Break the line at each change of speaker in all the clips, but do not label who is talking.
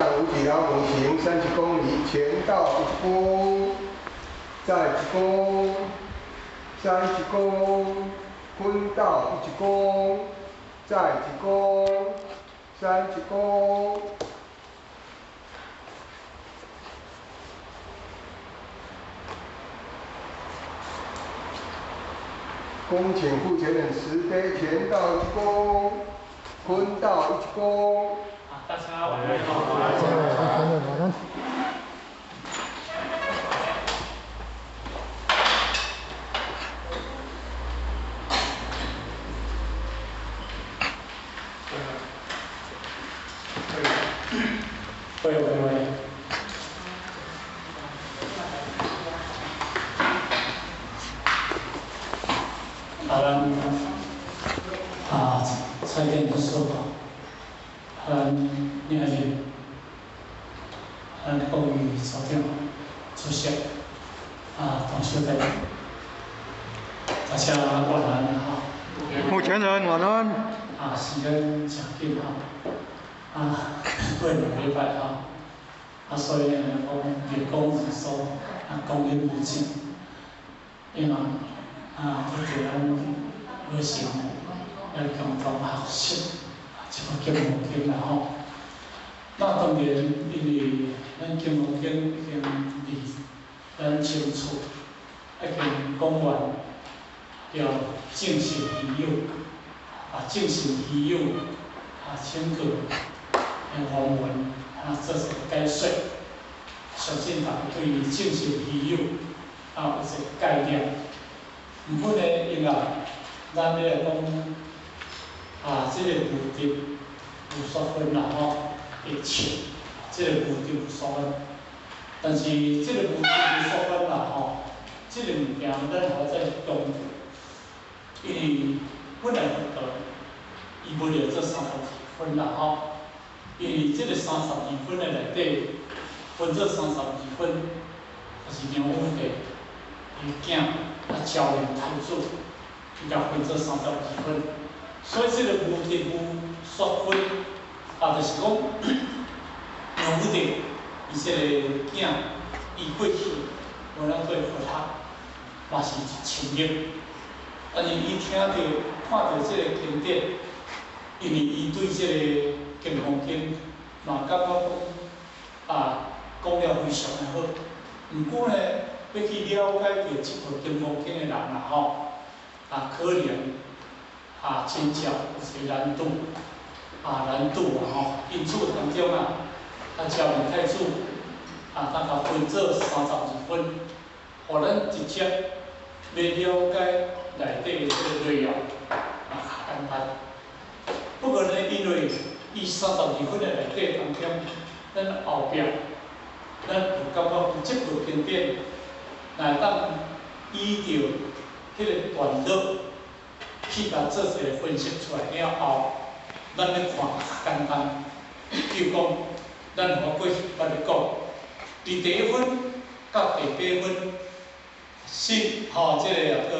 五体老母行30公里，前到一躬，再一躬，三鞠躬，坤道一鞠躬，再一躬，三鞠躬。恭请傅前人慈悲，前道一鞠躬，坤道一鞠躬。
大家晚安。
晚安。
喂喂喂。好咱蔡店的说法，咱明日，咱国语组长出席，同学们，大家晚安哈。
目前人晚安。
时间真紧哈，过2礼拜哈，所以呢，讲日光日苏，光阴无尽，因为伫咱学生来共同学习，这部金刚经啦吼。那当然，因为咱金刚经已经离咱清楚，已经讲完了正信稀有，正信稀有，请个原文做一个解说，相信大家对于正信稀有有一个概念。毋过呢，因为咱咧讲这个无得无所分啦吼，会切这个无得无所分。但是这个无得无所分啦吼，这个物件咱还再强调，因为本来佛陀伊无着做32分啦吼，因为这个三十二分的内底分做三十二分，就是梁武帝伊囝昭灵太子，伊共分做三十二分，所以这个无得无所分，就是讲梁武帝伊这个囝，伊过去无咱对佛学嘛是亲入，但是伊听著看著这个经典，因为伊对这个金刚经嘛感觉讲讲了非常的好，毋过呢，欲去了解著这部金刚经的人啦吼，可能真正有一个难度，难度啊吼，因此当中昭灵太子大概分做三十二分，予咱直接欲了解内底的这个内容较简单。不过呢，因为伊三十二分的内底当中，咱后壁咱有感觉讲这部经典，若会当依照彼个段落去共做一个分析出来了后，咱咧看较简单。比如讲，咱我过去捌咧讲，伫第一分佮第八分，信吼，这个也叫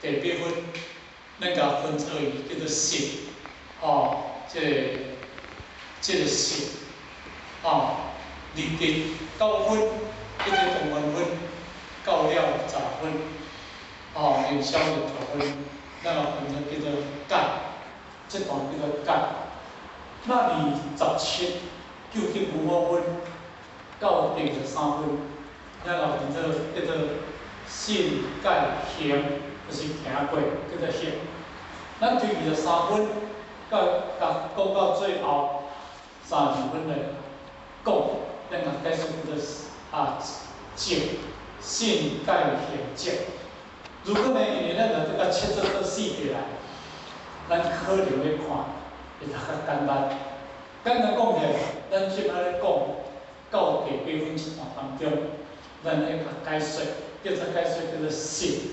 第八分，咱共分做伊叫做信，吼，这个信，吼，离第9分，一直同分分，到了十分，营销的十分，咱个分做叫做戒，这段叫做戒。那离17究竟无我分到第23分，咱个分做叫做信戒行，就是行过叫做行。咱对23分，到甲讲到最后32分来讲，咱共解释叫做正信戒行正。如果呢，因为咱若这个切做做细起来，咱可能咧看会较简单。简单讲起来，咱这摆咧讲到第八分这段当中，咱咧共解说，叫做解说叫做信。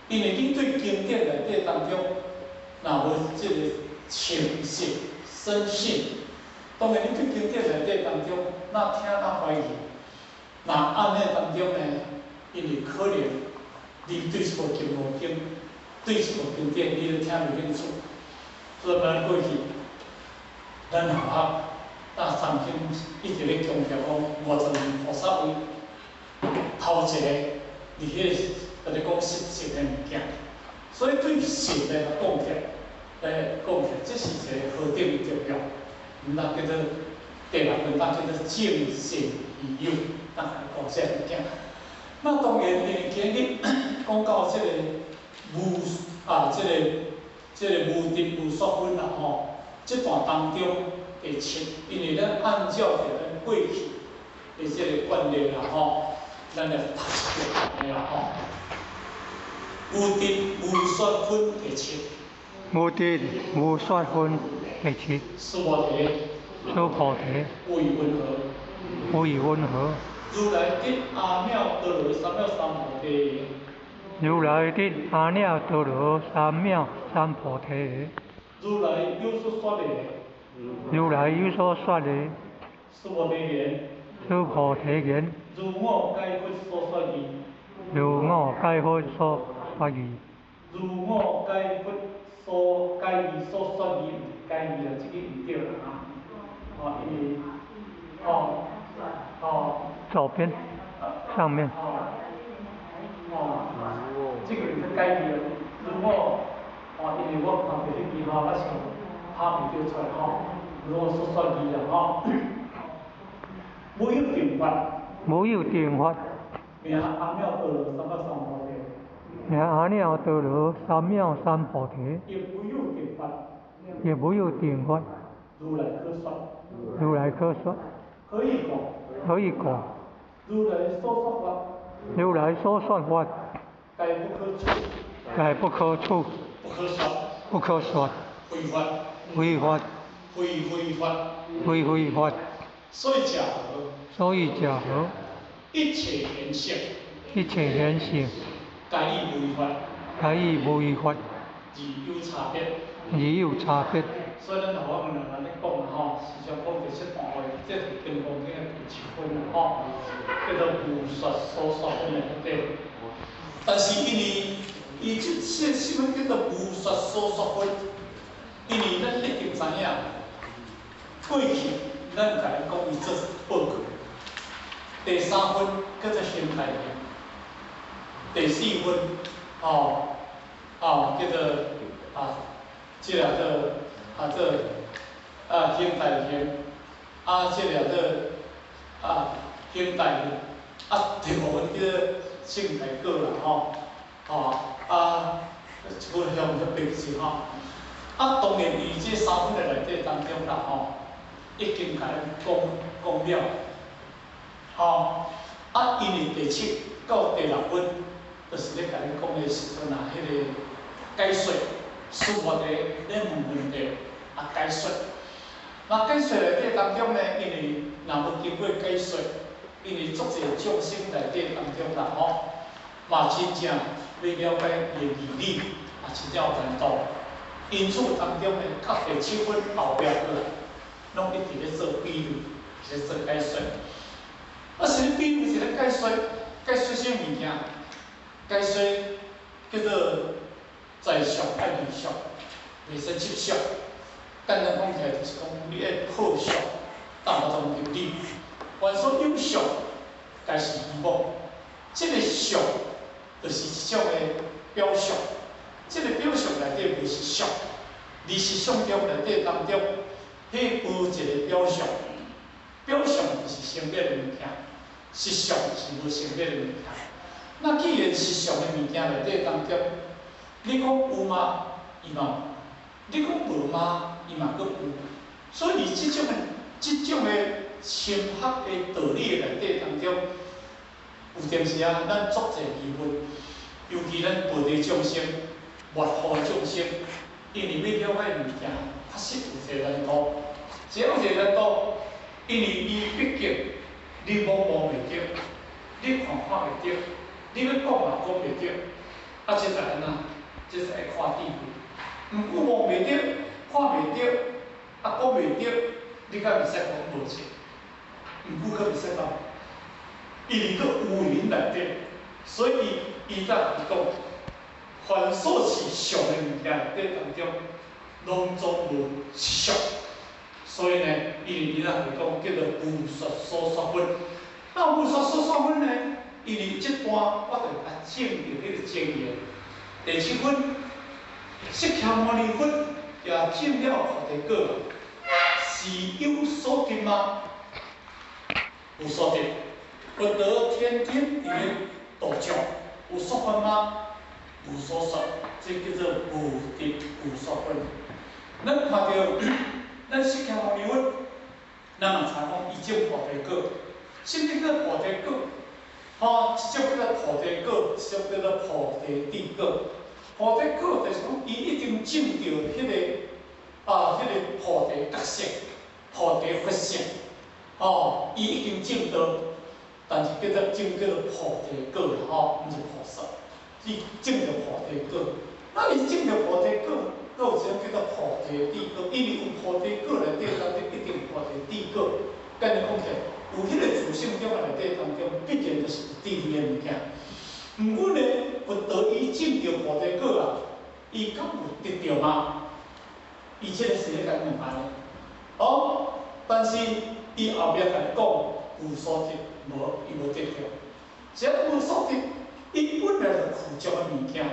因为你对经典内底当中，若无这个清晰深信，当然你对经典内底当中，若听若怀疑，若按呢当中呢，因为可能你对这部金刚经，对这部经典，你都听袂兴趣。所以咱过去，咱学校大藏經一直咧強調講，50年菩薩位頭一個，佇彼個就咧講實質的物件，所以對實來講起來，來講起來，這是一個何等的重要。毋但叫做第六分，當叫做正信疑有，當來講這個物件。那當然，因為今日講到這個無啊，這個無得無說分啦吼，這段當中第七，因為咱按照著咱過去的這個慣例啦吼，咱來讀一遍啦吼。無得無說分第七。
無得無說分第七。
須菩提。
須菩提。
有疑云何？
有疑云何？
如來得阿耨多羅三藐三菩提。
如來得阿耨多羅三藐三菩提。
如來有所說的。
如來有所說的。
須菩提言。
須菩提言。
如我解佛所說義。
如我解佛所說義。
如我解佛所解義所說義，解義啊，這個毋對啦啊！哦，因為，哦，哦。
左邊，上面。
哦，哦，這個是解義啊。如我，哦，因為我看著彼句吼，我想拍袂著出來吼。如我所說義啦吼。無有定法。
無有定法。
名阿耨多羅三藐三菩提。
名阿耨多羅三藐三菩提。
亦無有定法。
亦無有定法。
如來可說。
如來可說。
何以故？
何以故？
如來所說法。
如來所說法。
皆不可取。
皆不可取。
不可說。
不可說。
非法。
非法。
非非法。
非非法。
所以者何？
所以者何？
一切現象。
一切現象。
皆與無法。
皆與無法。
而有差別。
而有差別。
所以咱頭仔兩人咧講吼，時常講第七段話，這是金剛經的第七分吼，叫做無說所說分的內底。但是因為伊這這什麼叫做無說所說分？因為咱一定知影，過去咱共伊講伊做報告。第三分叫做形態行，第四分吼哦叫做啊，這個做啊做啊形態行，啊這個做啊形態行，啊第五分叫做性態果啦吼，吼啊這個向遐白字吼，啊當然伊這三分的內底當中啦吼，已經共咱講講了。吼，啊，因為第七到第六分，就是咧共你講的時陣啊，彼個解說，須菩提咧問問題，啊解說。那解說內底當中呢，因為若無經過解說，因為足濟眾生內底當中啦吼，嘛真正欲了解伊的義理，啊真正有難度。因此當中呢，甲第七分後壁過來，攏一直咧做比喻，咧做解說。啊，是咧比喻是咧解說，解說啥物件？解說叫做在相愛離相，袂使執相。簡單講起來就是講，你愛破相，才有法度入理。凡所有相，皆是虛妄。這個相，就是一種的表象。這個表象內底無實相，而實相中內底當中，彼無一個表象。表象就是生滅的物件，實相是無生滅的物件。那既然實相的物件內底當中，你講有嗎？伊嘛有；你講無嗎？伊嘛閣有。所以，這種的深刻的道理內底當中，有陣時啊，咱足濟疑問，尤其咱菩提眾生、末後眾生，因為欲了解物件，確實有一個難度。這有一個難度，因為伊畢竟你摸摸袂著，你看看袂著，你欲講嘛講袂著，啊，這是按怎？這是愛看智慧。毋過摸袂著，看袂著，啊講袂著，你敢會使講無錯？毋過閣袂使講，因為閣有緣內底，所以伊才會講，凡所是相的物件內底當中，攏總無實相。所以呢，伊佇咧講叫做無說所說分。那無說所說分呢？因為這段我就來證著彼個證言。第七分，釋迦牟尼佛也證了菩提果，是有所得嗎？有所得。佛陀天天佇咧度眾，有說法嗎？無所說，這叫做無得無說分。咱看著咱釋迦牟尼佛，咱嘛知講伊證菩提果，啥物叫菩提果？吼，一種叫做菩提果，一種叫做菩提智果。菩提果就是講，伊已經證著彼個菩提覺性、菩提佛性，吼，伊已經證到，但是叫做證叫做菩提果啦，吼，毋是菩薩，伊證著菩提果。那伊證著菩提果，閣有一種叫做菩提智果，因為有菩提果內底當中一定有菩提智果。簡單講起來，有彼個自性中內底當中，必然就是有智慧的物件。毋過呢，佛陀伊證著菩提果啊，伊敢有得著嗎？伊這個是咧共問按呢。哦，但是伊後壁共你講有所得，無，伊無得著。啥物無所得？伊本來就具足的物件，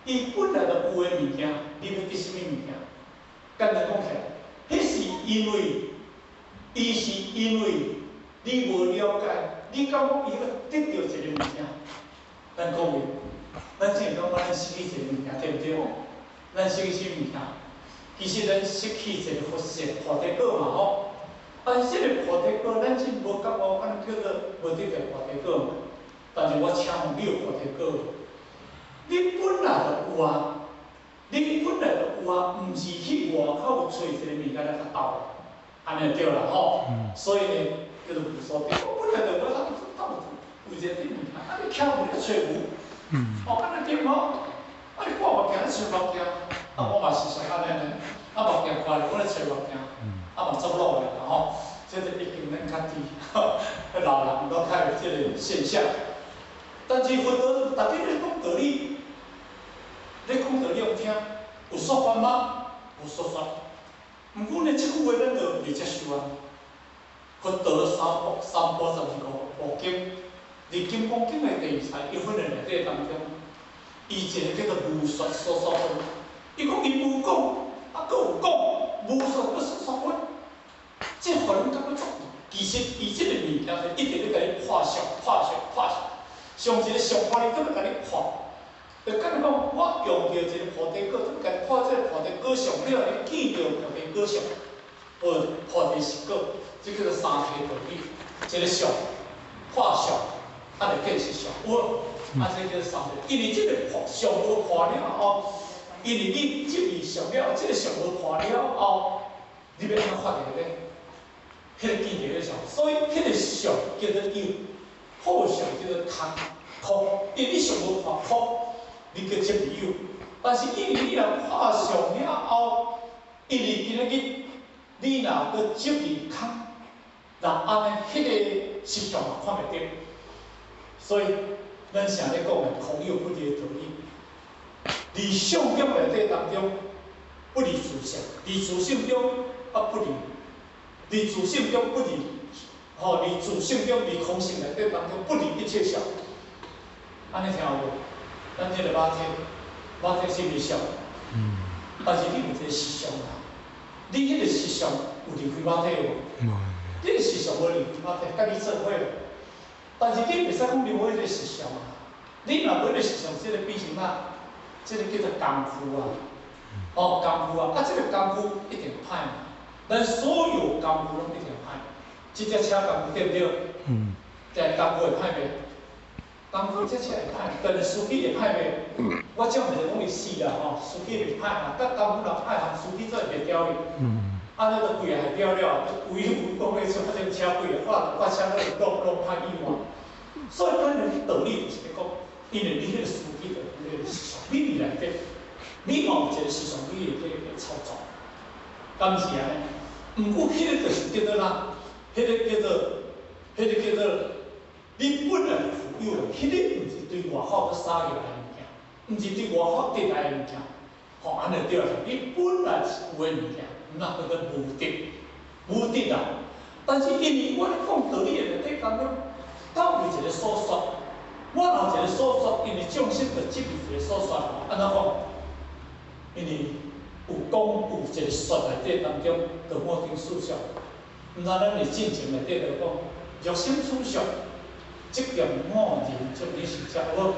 伊本來就有的物件，你欲得啥物物件？簡單講起來，彼是因為，伊是因為你無了解，你感覺伊欲得著一個物件。咱講話，咱之前感覺咱失去一個物件，對毋對？咱失去啥物件？其實咱失去一個佛性菩提果嘛吼。但是這個菩提果，咱真無覺悟，按呢叫做無得著菩提果嘛。但是我請問你有菩提果無？你本來就有啊，你本來就有啊，毋是去外口揣一個物件來共鬥，按呢對啦吼。所以呢，叫做無所得。我本來就無，啊，有一個物件，啊你徛無咧揣無？哦，按呢對無？啊你掛目鏡咧揣目鏡，啊我嘛時常按呢呢，啊目鏡掛咧，我咧揣目鏡，啊嘛足老的啦吼，這個已經咱較知，老人攏較有這個現象。但是佛陀逐家咧講道理，咧講道理予聽，有說法嗎？無說法。毋過呢，這句話咱就袂接受啊。佛陀三部三十五部經，佇金剛經的第二十一分的內底當中，伊一個叫做無說所說分。伊講伊無講，啊，閣有講，無說閣所說分，這予人感覺足。其實伊這個物件是一直咧共你破相、破相、破相。上一個相破你，閣欲共你破，就敢若講，我用著一個菩提果，共你破這個菩提果相了，你見著菩提果相，無菩提實果，這叫做三諦道理。一個相破相，啊，就見實相，有，啊，這叫做三諦。因為這個破相無破了後，因為你執著相了，這個相無破了後，你欲按怎發著咧？彼個見著彼個相，所以彼個相叫做有，破相叫做空。空，因為你相無破空，你叫執著有。但是因為你若破相了後，因為今仔日你若閣執著空，若按呢，彼個實相嘛看袂著。所以咱成咧講的空有不二的道理，佇相中內底當中不離自性，佇自性中啊不離，佇自性中不離，吼，佇自性中佇空性內底當中不離一切相。按呢聽有無？咱這個肉體，肉體是毋是相？但是你有一個實相啦，你彼個實相有離開肉體無？你的實相無離開肉體，佮你做伙。但是你袂使講你無彼個實相啊！你若無彼個實相，這個變成啥？這個叫做工具啊！哦，工具啊！啊，這個工具一定歹嘛。咱所有工具攏一定歹。這隻車工具對毋對？這工具會歹袂？工具這車會歹，但是司機會歹袂？我這毋是講伊死啦吼，司機袂歹嘛，佮工具若歹，予司機做會袂牢去。按呢就規个害掉了，規有講咧說，反正車規个，發車攏歹意外。所以咱的道理就是咧講，因為你彼個司機就彼個實相，你佇內底，你嘛有一個實相，你會去操作，敢是按呢？毋過彼個就是叫做啥？彼個叫做你本來就有的，彼個毋是對外口閣啥入來的物件，毋是對外口得來的物件，吼，按呢對啦。你本來是有的物件，那叫做無得。無得啦。但是因為我咧講道理的內底當中，敢有一個所說？我若有一個所說，因為眾生就執著一個所說，按怎講？因為有講有一個說內底當中，就五蘊四相。毋知咱佇進前內底就講，若心取相，即見五蘊將你是者無？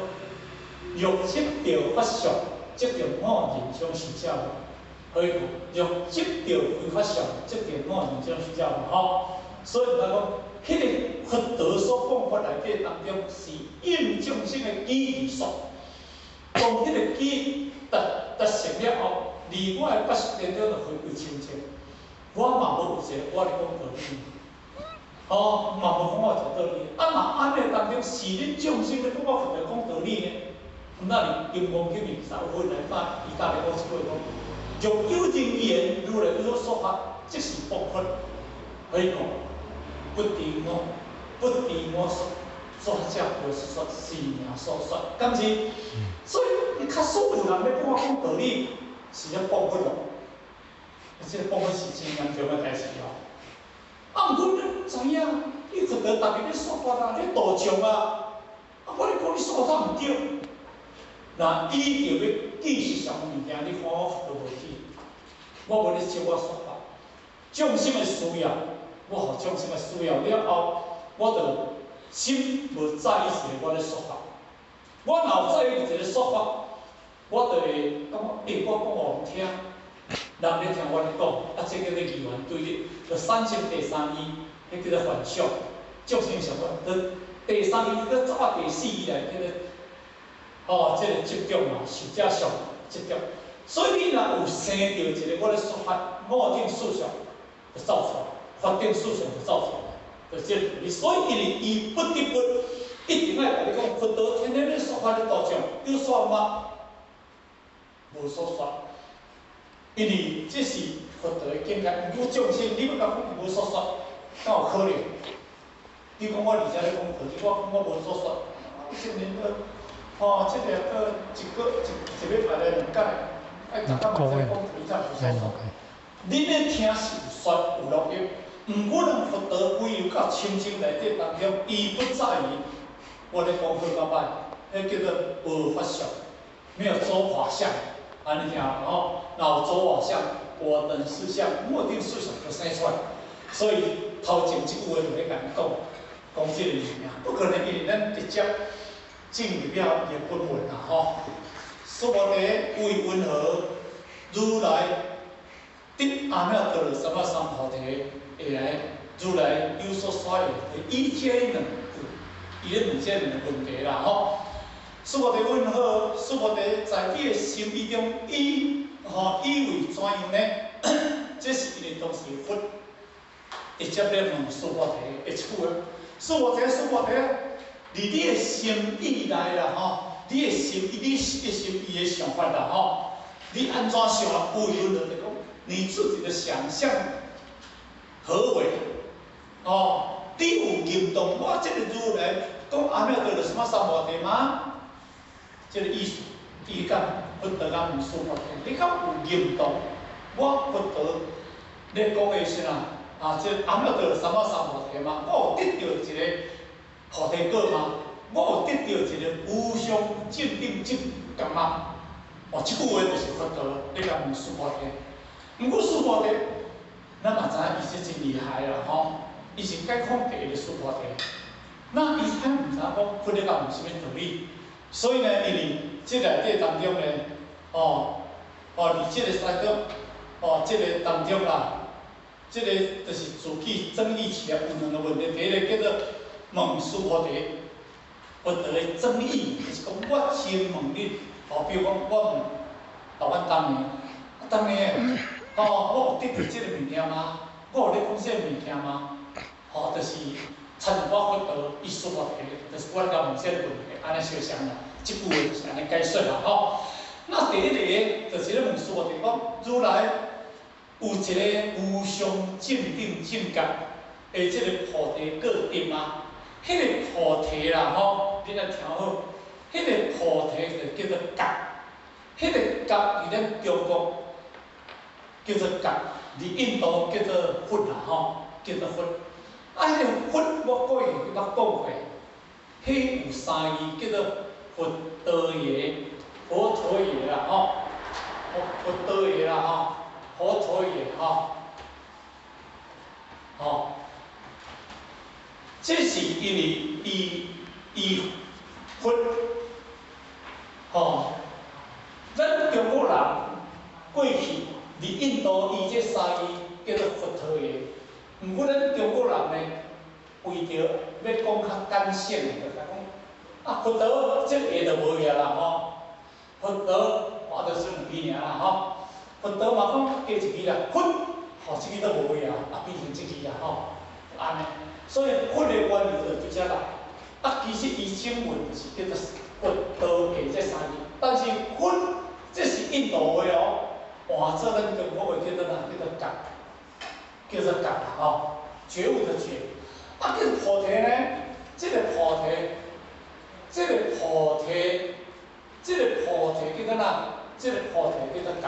若執著法相，即見五蘊將是者無？所以講，若執著非法相，即見五蘊將是者無？吼，所以來講，彼個佛陀所講法內底當中，是應眾生的機而說。當彼個機達達成了後，離我的八識田中就回歸清淨。我嘛無有一個我咧講道理，吼，嘛無講我一個道理。啊，若按呢當中是恁眾生咧講我佛陀講道理呢？那佇金剛經二十分來講，伊教咧講一句講：若有人言如來有所說法，即是謗佛。所以講，不知我，不知我說說者，無是說是名所說，敢是？所以伊較少有人咧講我講道理，是咧謗佛咯。這個謗佛是真嚴重的代誌哦。啊，毋過你知影，你佛陀逐日咧說法啊，咧度眾啊，啊，我咧講你說法毋對。那伊就欲記是啥物物件？你看我佛陀無記，我無咧照我說法。眾生的需要，我予眾生的需要了後，我就心無在意一個我咧說法。我若有在意一個說法，我就會感覺，欸，我講予人聽，人咧聽我咧講，啊，這叫做二元對立，就產生第三義，彼叫做幻想。眾生想講，就第三義閣走啊第四義來叫做，哦，這個執著嘛，受者相執著。所以你若有生著一個我咧說法，五蘊四相就走出來，法頂四相就走出來，就這個道理。所以因為伊不得不一定愛共你講，佛陀天天咧說法咧度眾，有說嗎？無所說。因為這是佛陀的境界，毋過眾生，你欲共講無所說，敢有可能？你講我佇遮咧講道理，我講我無所說，聖人閣，吼，這個閣一個一一禮拜來兩工，愛逐工嘛在講道理才有所說。恁咧聽是有說有錄音，毋過人佛陀唯有到清淨內底當中，伊不在意我咧講好佮歹，彼叫做無法相，沒有走法相，按呢聽吼，若有走法相，我等四相，五蘊四相就生出來。所以頭前這句話就咧共伊講，講這個物件，不可能，因為咱直接進入了伊的本文啦吼。須菩提，為雲何如來得阿耨多羅三藐三菩提，會來如來有所說的，以這兩句，伊咧問這兩個問題啦吼。須菩提問好，須菩提在你的心意中，以吼以為怎樣呢？這是因為當時佛直接咧問須菩提的一句話。須菩提，須菩提，佇你的心意內啦吼，你的心意，你的心意的想法啦吼，你按怎想啊？有緣就講，你自己的想象何為？哦，你有認同我這個如來講阿耨多羅三藐三菩提嗎？這個意思，伊講佛陀講問須菩提，你敢有認同我佛陀咧講的是啥？啊，這個阿耨多羅三藐三菩提嗎？我有得著一個菩提果嗎？我有得著一個無上正等正覺嗎？哦，這句話就是佛陀咧共問須菩提。毋過須菩提，咱嘛知影伊是真厲害啦吼，伊是解空第一个須菩提。那伊還毋知影講佛咧共問啥物道理，所以呢，因為這內底當中呢，哦，哦，佇這個三個，哦，這個當中啦，這個就是自己爭議起來有兩個問題，第一個叫做問須菩提，佛陀的爭議，就是講我先問你，哦，比如講我問老闆當年，當年，哦，我有得著這個物件嗎？我有咧講這個物件嗎？哦，就是親像我佛陀伊須菩提，就是我來共問這個問題，按呢相像啦，這句話就是按呢解說啦，吼。那第一個就是咧問須菩提講，如來有一個無上正等正覺的這個菩提果德嗎？彼個菩提啦，吼，恁愛聽好，彼個菩提就叫做覺，彼個覺佇咱中國叫做覺，佇印度叫做佛啦吼，叫做佛。啊，彼個佛我過去捌講過，彼有三字叫做佛陀耶，佛陀耶啦吼，佛陀耶啦吼，佛陀耶吼，吼，這是因為伊佛，吼，咱中國人過去佇印度，伊這三字叫做佛陀耶。毋過咱中國人呢，為著欲講較簡省的，就共講啊，佛陀這個就無去啦吼。佛陀，我就算兩字爾啦吼。佛陀嘛講加一字啦，佛，吼，這個都無去啊，啊變成這字啊吼，按呢。所以佛的原理就佇遮來。啊，其實伊正文就是叫做佛陀耶這三字，但是佛這是印度話哦，換做咱中國話叫做啥？叫做覺。叫做覺啦吼，覺悟的覺。啊，叫菩提呢？這個菩提，這個菩提，這個菩提叫做啥？這個菩提叫做覺，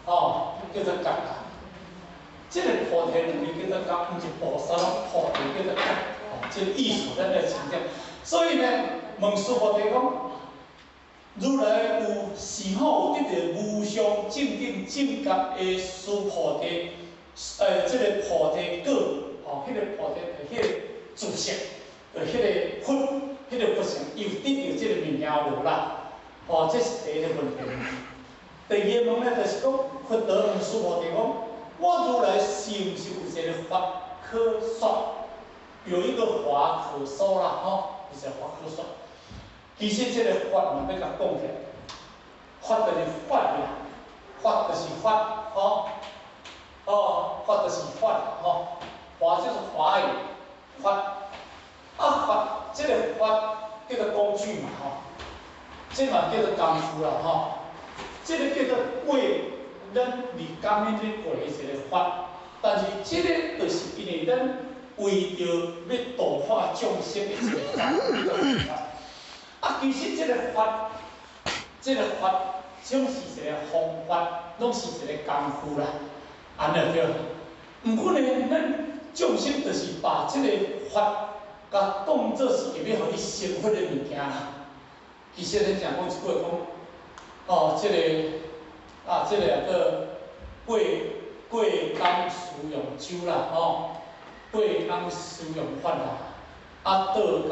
吼，叫做覺啦。這個菩提兩字叫做覺，毋是菩薩，菩提叫做覺，哦，這個意思咱愛清楚。所以呢，問須菩提講，如來有是否有得著無上正等正覺的須菩提？這個菩提果，吼，彼個菩提，彼個自性，就彼個佛，彼個佛性，伊有得著這個物件無啦？吼，這是第一個問題。第二個問呢，就是講佛陀問須菩提講：我如來是毋是有一個法可說？有一個法可說啦，吼，有一個法可說。其實這個法嘛，欲共講起來，法就是法啦，法就是法，吼。哦，法就是法，吼，法就是法語，法，啊法，這個法叫做工具嘛，吼，這嘛叫做工具啦，吼，這個叫做過，咱佇工咧過的一個法，但是這個就是因為咱為著欲度化眾生的一個法，叫做法。啊，其實這個法，這個法總是一個方法，攏是一個工具啦。按呢對。毋過呢，咱眾生就是把這個法，共當做是會欲予你成佛的物件啦。其實咱常講一句話講，哦，這個啊，這個叫過過工使用手啦，吼，過工使用法啦，啊倒工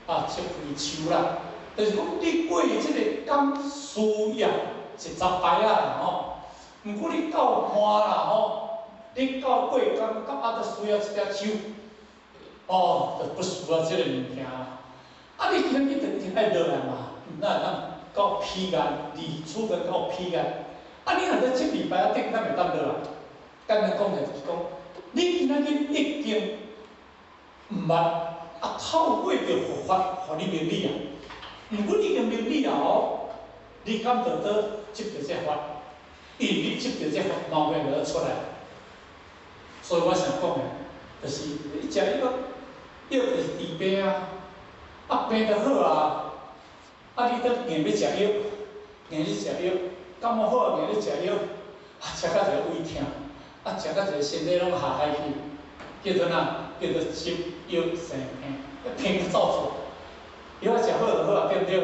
啊切開樹啦，就是講你過這個工需要是十擺仔啦，吼。毋過你到半啦吼，你到過工到啊，閣需要一隻手，哦，就不需要這個物件啦。啊，你今仔日就一定愛落來嘛，哪會當到彼岸，離此岸到彼岸。啊，你若佇這禮拜仔頂，敢會當落來？簡單講來就是講，你今仔日已經毋捌啊，透過著佛法，予你明理啊。毋過你已經明理啊吼，你敢著做執著這法？因為你執著這法，毛病就出來。所以我想講的，就是你食藥，藥就是治病啊，啊病就好啊，啊你閣硬欲食藥，硬欲食藥，感冒好啊硬欲食藥，啊食甲一个胃疼，啊食甲一个身體攏下海去，叫做哪？叫做執藥生病，病走出來。藥食好就好啊，對毋對？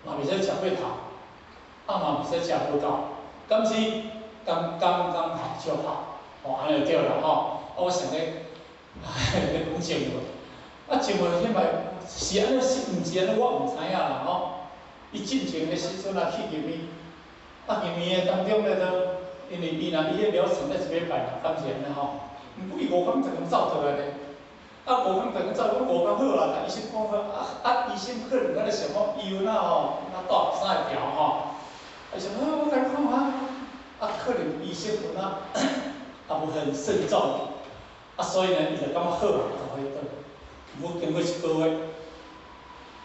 嘛袂使食過頭，啊嘛袂使食無夠。敢是剛剛剛好就好，吼，按呢就對啦吼。啊，我想咧，咧講靜話，啊靜話彼擺是按呢是毋是按呢？我毋知影啦吼。伊進前的時陣啊去入院，啊入院的當中咧，都因為伊若伊彼療程才一禮拜嘛，敢是按呢吼？毋過伊5工逐工走倒來咧，啊5工逐工走，講5工好啦，共醫生講好，啊啊醫生可能敢咧想講伊有哪吼，哪帶啥會調吼。醫生講，我共你看啊，啊可能醫生有哪也無很慎重，啊所以呢，伊就感覺好啊，就予伊轉。毋過經過一個月，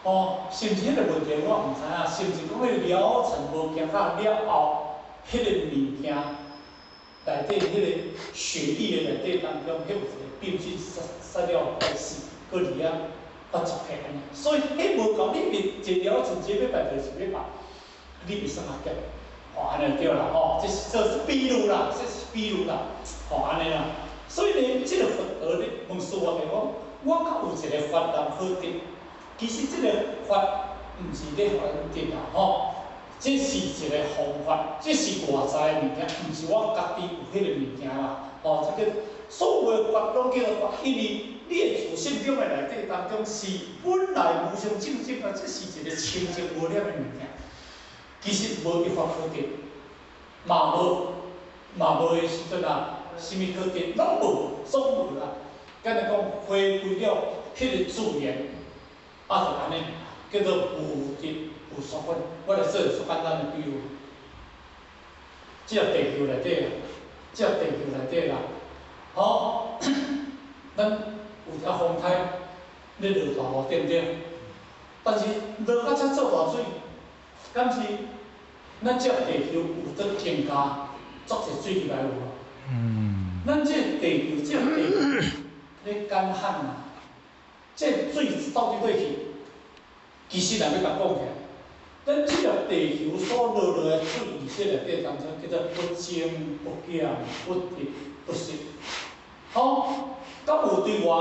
哦，是毋是彼個問題我毋知影，是毋是講彼個療程無行到了後，彼個物件內底彼個血液的內底當中，彼有一個病菌殺殺了壞死，閣佇遐發作起按呢。所以彼無夠，你佇一個療程一個禮拜就是一禮拜，你袂使較減。吼，按呢對啦，吼，這是比喻啦，這是比喻啦，吼，按呢啦。所以呢，這個佛陀咧問師父就講，我敢有一個法難可得。其實這個法毋是咧予咱得啦，吼，這是一個方法，這是外在的物件，毋是我家己有彼個物件啦，吼，這個所有的法攏叫做法，因為你的自性中的內底當中是本來無上正等啊，這是一個清淨無染的物件。其實無一法可得，嘛無的時陣啊，啥物可得，攏無，總無啦。敢若講回歸了彼個自然，啊，就按呢，叫做無得無所得。我來做一個簡單的比喻，這個地球內底啊，這個地球內底啦，吼，咱有遮風颱咧落大雨，對毋對？但是落到遮做大水，敢是咱這個地球有得增加足濟水入來有無？咱這個地球，這個地球咧乾旱啊，這個水走佇佗去？其實若欲共講起來，咱這個地球所落落來水，佇這內底當中叫做不增不減、不得不失。吼，敢有對外？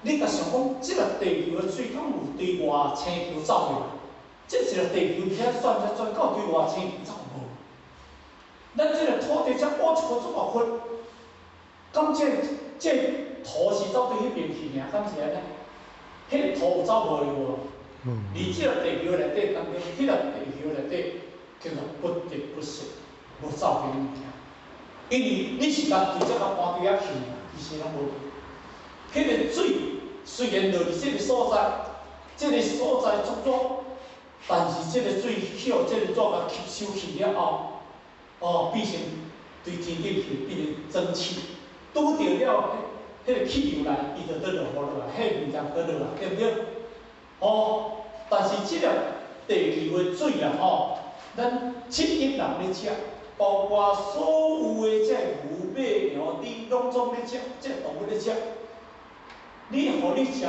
你共想講，這個地球的水敢有對外星球走入來？這一個地球遐轉遐轉，敢有對外星球走無？咱這個土地遮挖一箍這麼闊，敢這土是走佇彼邊去爾？敢是按呢？彼個土有走無去無？佇這個地球內底當中，彼個地球內底叫做不得不失，無走去物件。因為你是共直接共搬佇遐去，其實攏無。彼個水雖然落佇這個所在，這個所在足熱，但是這個水去予這個熱共吸收去了後，哦，變成對天頂去變成蒸汽，拄著了彼個氣流來，伊就倒落雨落來，彼個物件倒落來，對毋對？哦，但是這個地球的水啊，吼，咱7億人咧食，包括所有的這牛、馬、羊、豬，攏總咧食，這個動物咧食。你予你食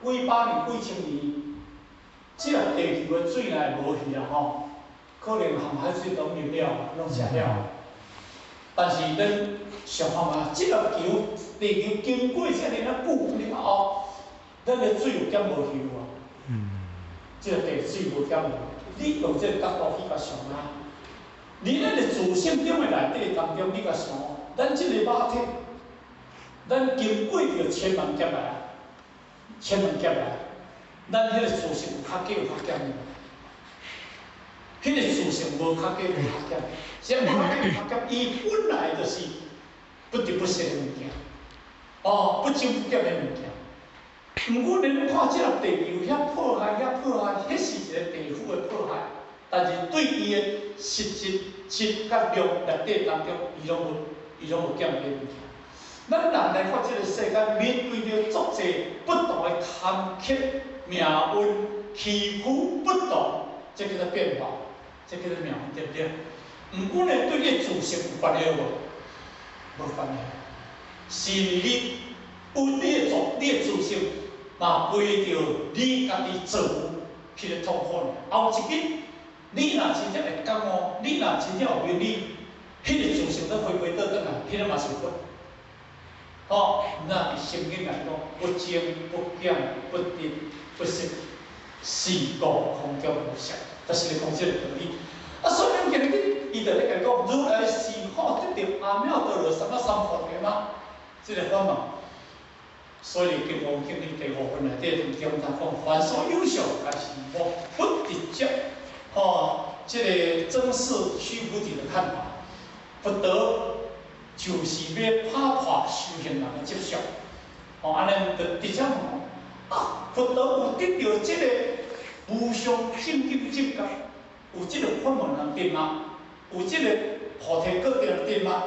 幾百年、幾千年，這個地球的水若會無去啊，吼，可能含海水都入了，攏食了。但是咱想看覓，這個球地球經過遮爾仔久了後，咱的水有減無去無？這個地水無減無，你用這個角度去共想啊，佇咱的自性中的內底當中，你共想，咱這個肉體，咱經過著千萬劫來啊，千萬劫來，咱彼個自性有較加有較減無？彼個自性無較加無較減，啥物較加有較減？伊本來就是不得不失的物件，哦，不增不減的物件。毋過，恁看這個地球遐破壞，遐破壞，彼是一個地府的破壞。但是對伊的實質質佮量內底當中，伊攏無減這個物件。咱人來看這個世間，面對著足濟不同的坎坷、命運、崎嶇不同，這叫做變化，這叫做命運，對毋對？毋過呢，對你的自性有關係無？無關係，是你有你的自性。嘛陪著你家己造彼個痛苦。後一日，你若真正會感悟，你若真正有明理，彼個自性閣回歸倒轉來，彼個嘛是佛。吼，那佇聖經來講，不增不減，不得不失，是故空中無相，就是咧講這個道理。啊，所以咱今日伊就咧共講，如來是否得著阿耨多羅三藐三菩提嗎？這個法門。所以《金剛經》第五分內底當中，他講凡所有相，皆是我不直接，吼，這個真是須菩提的看法。佛陀就是欲拍破修行人的執著，吼，按呢就直接問講，啊，佛陀有得著這個無上正等正覺，有這個法門通得嗎？有這個菩提果通得嗎？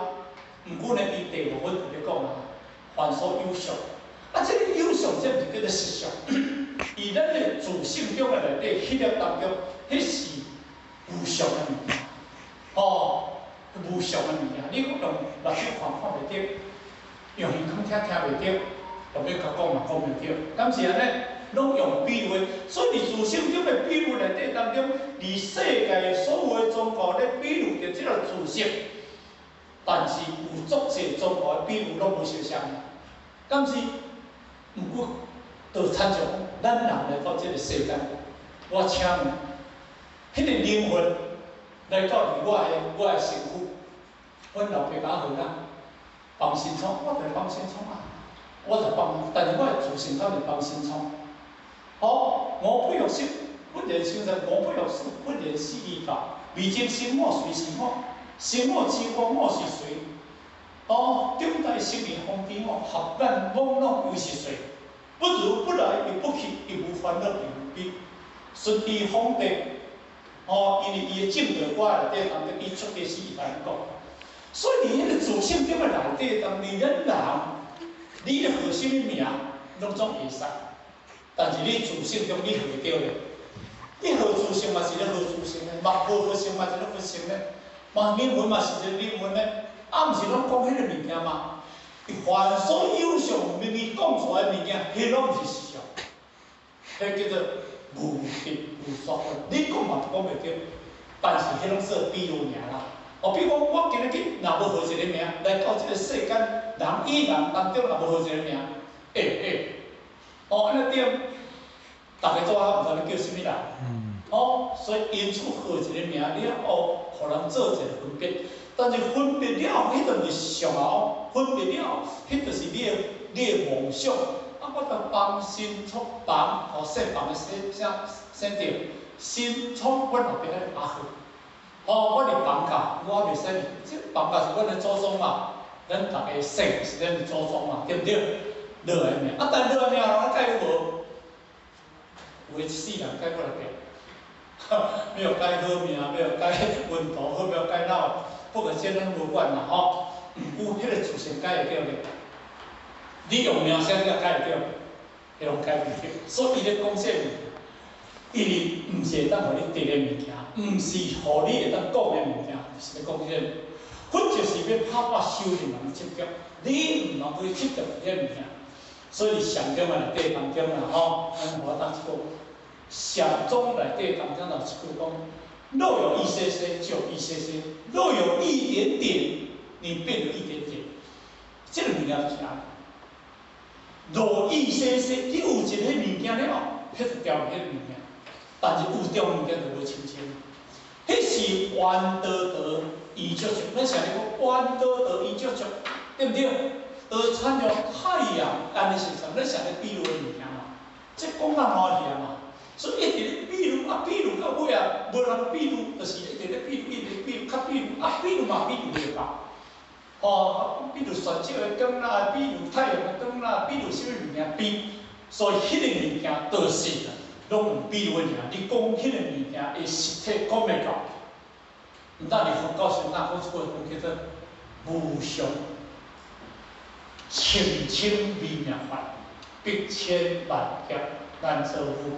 毋過呢，伊第五分就咧講啊，凡所有相。啊，這個有相，這毋是叫做實相。佇咱的自性中的內底，彼粒當中，彼是無相的物件，吼，無相的物件，你用目睭看看袂著，用耳孔聽聽袂著，后欲共講嘛講袂著，敢是按呢？攏用比喻的，所以佇自性中的比喻內底當中，佇世界所有的宗教咧比喻著這个自性，但是有足濟宗教的比喻攏無相像，敢是？毋過，就親像咱人來到這个世間，我請問，彼个靈魂來到佇我的身軀，阮老爸共我號啥？幫新創，我就是幫新創啊，我就幫，但是我的自性敢是幫新創。哦，我不欲色，忽然生在我不欲色，忽然死而教，未經生我誰是我？生我之我，我是誰？哦，頂大生命方知我，合眼朦朧又是誰？不如不來亦不去，亦無煩惱亦無悲。順地方地，哦，因為伊的正道歌內底當中，伊出家時伊安呢講。所以佇彼個自性中的內底當，佇咱人，你號啥物名，攏總會使。但是你自性中你號會著咧，你號自性嘛是咧號自性的，嘛號佛性嘛是咧佛性的，嘛靈魂嘛是一個靈魂的，啊，毋是攏講彼個物件嗎？凡所有相名義講出來的物件，彼攏毋是實相，彼叫做無得無所得。你講嘛講袂著，但是彼攏算比喻爾啦。哦，比如講，我今日去，若無號一個名，來到這個世間，人與人當中若無號一個名，欸欸，哦，按呢對，逐家做仔毋知欲叫啥物人。哦，所以因此號一個名了後，予人做一個分別。但是分別了，彼就毋是相哦。分別了，彼就是你的夢想。啊，我就幫新創房，吼，姓房的姓啥姓著，新創阮後壁咧阿賀。哦，我佇房教，我袂使佇，這房教是阮的祖宗嘛，咱逐家姓是咱的祖宗嘛，對毋對？落來名，啊，但落來名人改無？有的一世人改過來變，沒有改好命，沒有改運途好，沒有改腦，不過這攏無管啦吼。毋過彼個自性改會著咧，你用名聲你也改會著，彼攏改袂著。所以伊咧講這物件，伊是毋是會當予你得的物件，毋是予你會當講的物件，就是咧講這個。佛就是欲拍破修行人的執著，你毋通去執著彼个物件。所以禪宗內底當中啦吼，咱予我當一句，禪宗內底當中有一句講：若有一些些，就一些些；若有一點點，你變了一點點。這個物件就是按呢。若一些些，你有一个物件了，彼就掉彼个物件。但是有掉物件就無清清。彼是圓道道圓寂寂，咱成日講圓道道圓寂寂，對毋對？就親像太陽按呢是啥？咱成日比喻的物件嘛，這講甲爛去啊嘛。所以一直咧比喻啊，比喻到尾啊，無人比喻，就是一直咧比喻，一直比喻，較比喻啊，比喻嘛比喻袂到。哦，比如旋石的光啦，比如太陽的光啦，比如啥物物件比，所以彼个物件就是攏用比喻的爾。你講彼個物件的實體講袂到，毋但佇佛教上講這句話講叫做無上清清微妙法，百千萬劫難遭遇。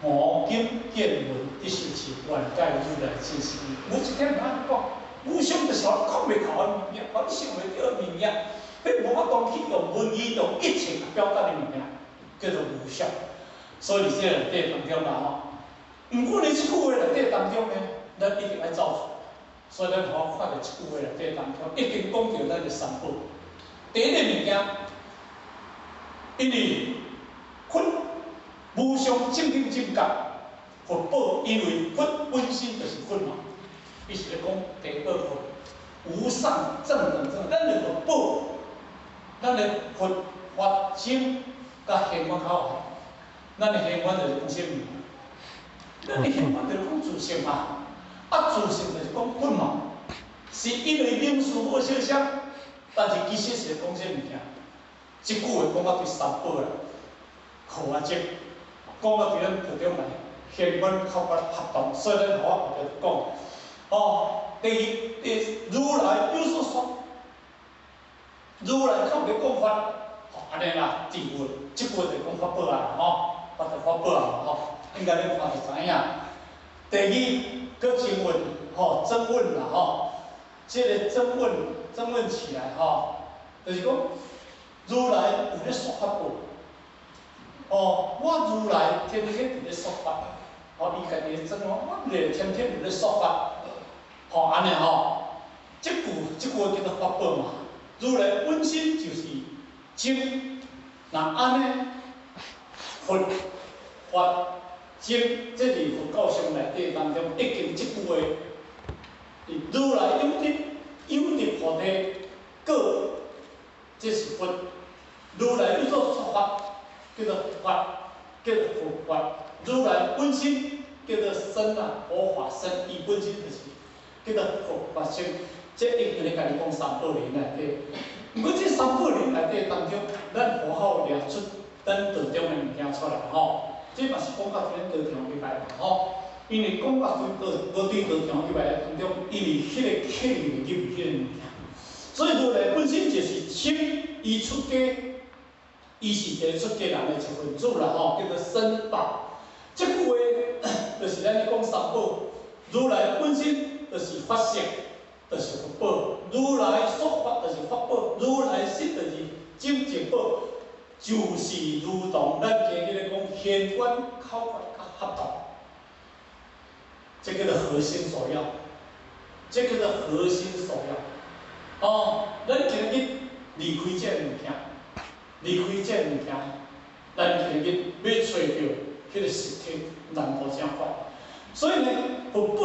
我今見聞得受持，願解如來真實義。無一點按呢講，無上就是予你講袂到的物件，予你想袂著的物件，彼無法度去用文字用一切表達的物件，叫做無上。所以佇這個內底當中啦吼，毋過呢，這句話內底當中呢，咱一定愛走出來。所以咱予我看著這句話內底當中，一定講著咱的三寶。第一個物件，因為佛無上正等正覺，佛寶因為佛本身就是佛嘛，伊是咧講第二佛無上正等正，咱的佛寶，咱的佛法僧佮現觀較有，咱的現觀就是講啥物？咱的現觀就是講自性嘛，啊自性就是講佛嘛，是因為名詞無相像，但是其實是咧講啥物件？這句話講到對三寶啦，好啊，這講到對咱道中來，現觀較較合當，所以咱予我後壁講，哦，第一，第如來有所說，如來較有咧講法，吼，按呢啦，智慧，這句話就講法寶啊，吼，法就法寶啊，吼，應該恁看就知影。第二，閣爭問，吼，爭問啦，吼，這個爭問，爭問起來，吼，就是講。如來有咧說法無？哦，我如來天天佇咧說法，哦，伊家己真講，我如來天天佇咧說法，吼，按呢吼，這句話叫做法寶嘛。如來本身就是真，若按呢，佛法真，這佇佛教上內底當中已經這句話，如來有得有得菩提果，這是佛。如來有所說法，叫做法，叫做佛法。如來本身叫做身啊，佛法身，伊本身就是叫做佛法身。這已經咧共你講三寶林內底。毋過這三寶林內底當中，咱好好掠出咱道場的物件出來吼。這嘛是講到咱道場以外吼。因為講到對道無對道場以外的當中，因為彼個客會入彼個物件，所以如來本身就是稱伊出家。伊是一個出家人的一份子啦吼，叫做僧寶。這句話就是咱咧講三寶，如來本身就是法性，就是佛寶；如來說法就是法寶，如來身就是清淨寶，就是如同咱今日咧講現觀口訣佮合道，這叫做核心所要，這叫做核心所要。哦，咱今日離開這個物件。離開這個物件，咱今日欲揣著彼個實體難度誠懸。所以呢，佛寶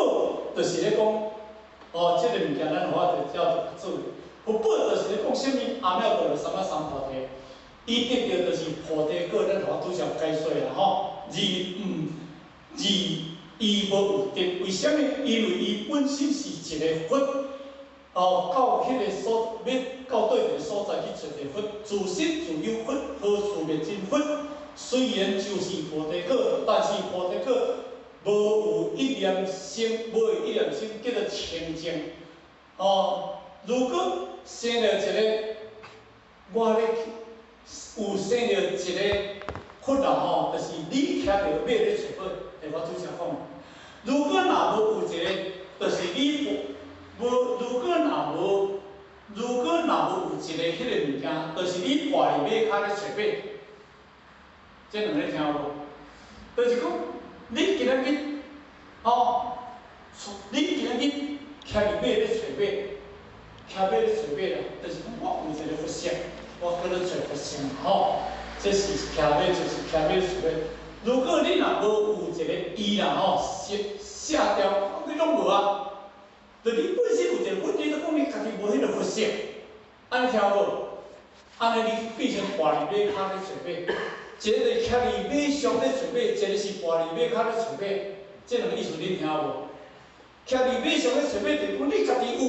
就是咧講，哦，這個物件咱有法度叫做注意。佛寶就是咧講啥物？阿耨多羅三藐三菩提，伊得著就是菩提果，咱有法拄才解說啦吼。而毋而伊無有得，為啥物？因為伊本身是一個佛。哦，到彼個所欲到佗一個所在去揣著佛，自性自有佛，何處覓真佛？雖然就是菩提果，但是菩提果無有一念心，無有一念心叫做清淨。哦，如果生著一個，我咧有生著一個佛啦吼，就是你騎著馬咧揣佛，我拄才講。如果若無有一個，就是你。無，如果若無有一個彼個物件，就是你跋佇馬跤咧揣馬，這兩个聽有無？就是講，你今仔日，吼，你今仔日騎佇馬咧揣馬，騎馬咧揣馬啦，就是講我有一個佛性，我閣咧揣佛性，吼，這是騎馬，就是騎馬揣馬。如果你若無有一個伊啦，吼，卸卸掉，你攏無啊。就你本身有一個佛，你都講你家己無彼個佛性，按呢聽無？按呢你變成跋佇馬跤咧揣馬，一個是騎佇馬上咧揣馬，一個是跋佇馬跤咧揣馬，這兩個意思恁聽無？騎佇馬上咧揣馬，就是講你家己有，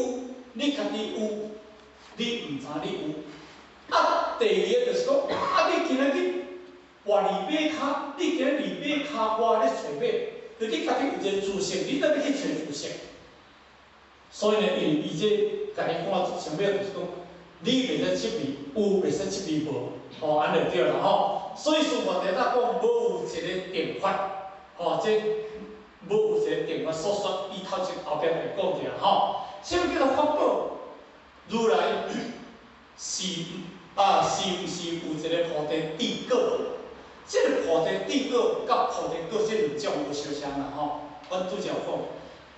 你家己有，你毋知你有。啊，第二個就是講，啊，你今仔日跋佇馬跤，你今仔佇馬跤外咧揣馬，就你家己有一個自性，你倒欲去揣自性。所以呢，因為伊這共你看上尾就是講，你袂使執迷有，袂使執迷無，吼，按呢就對啦吼。所以師父佇咧講無有一個定法，吼，這無有一個定法所說，伊頭前後壁會講著吼。啥物叫做法寶？如來是啊，是毋是有一個菩提智果？這個菩提智果佮菩提果這兩種無相像啦吼。阮拄才有講，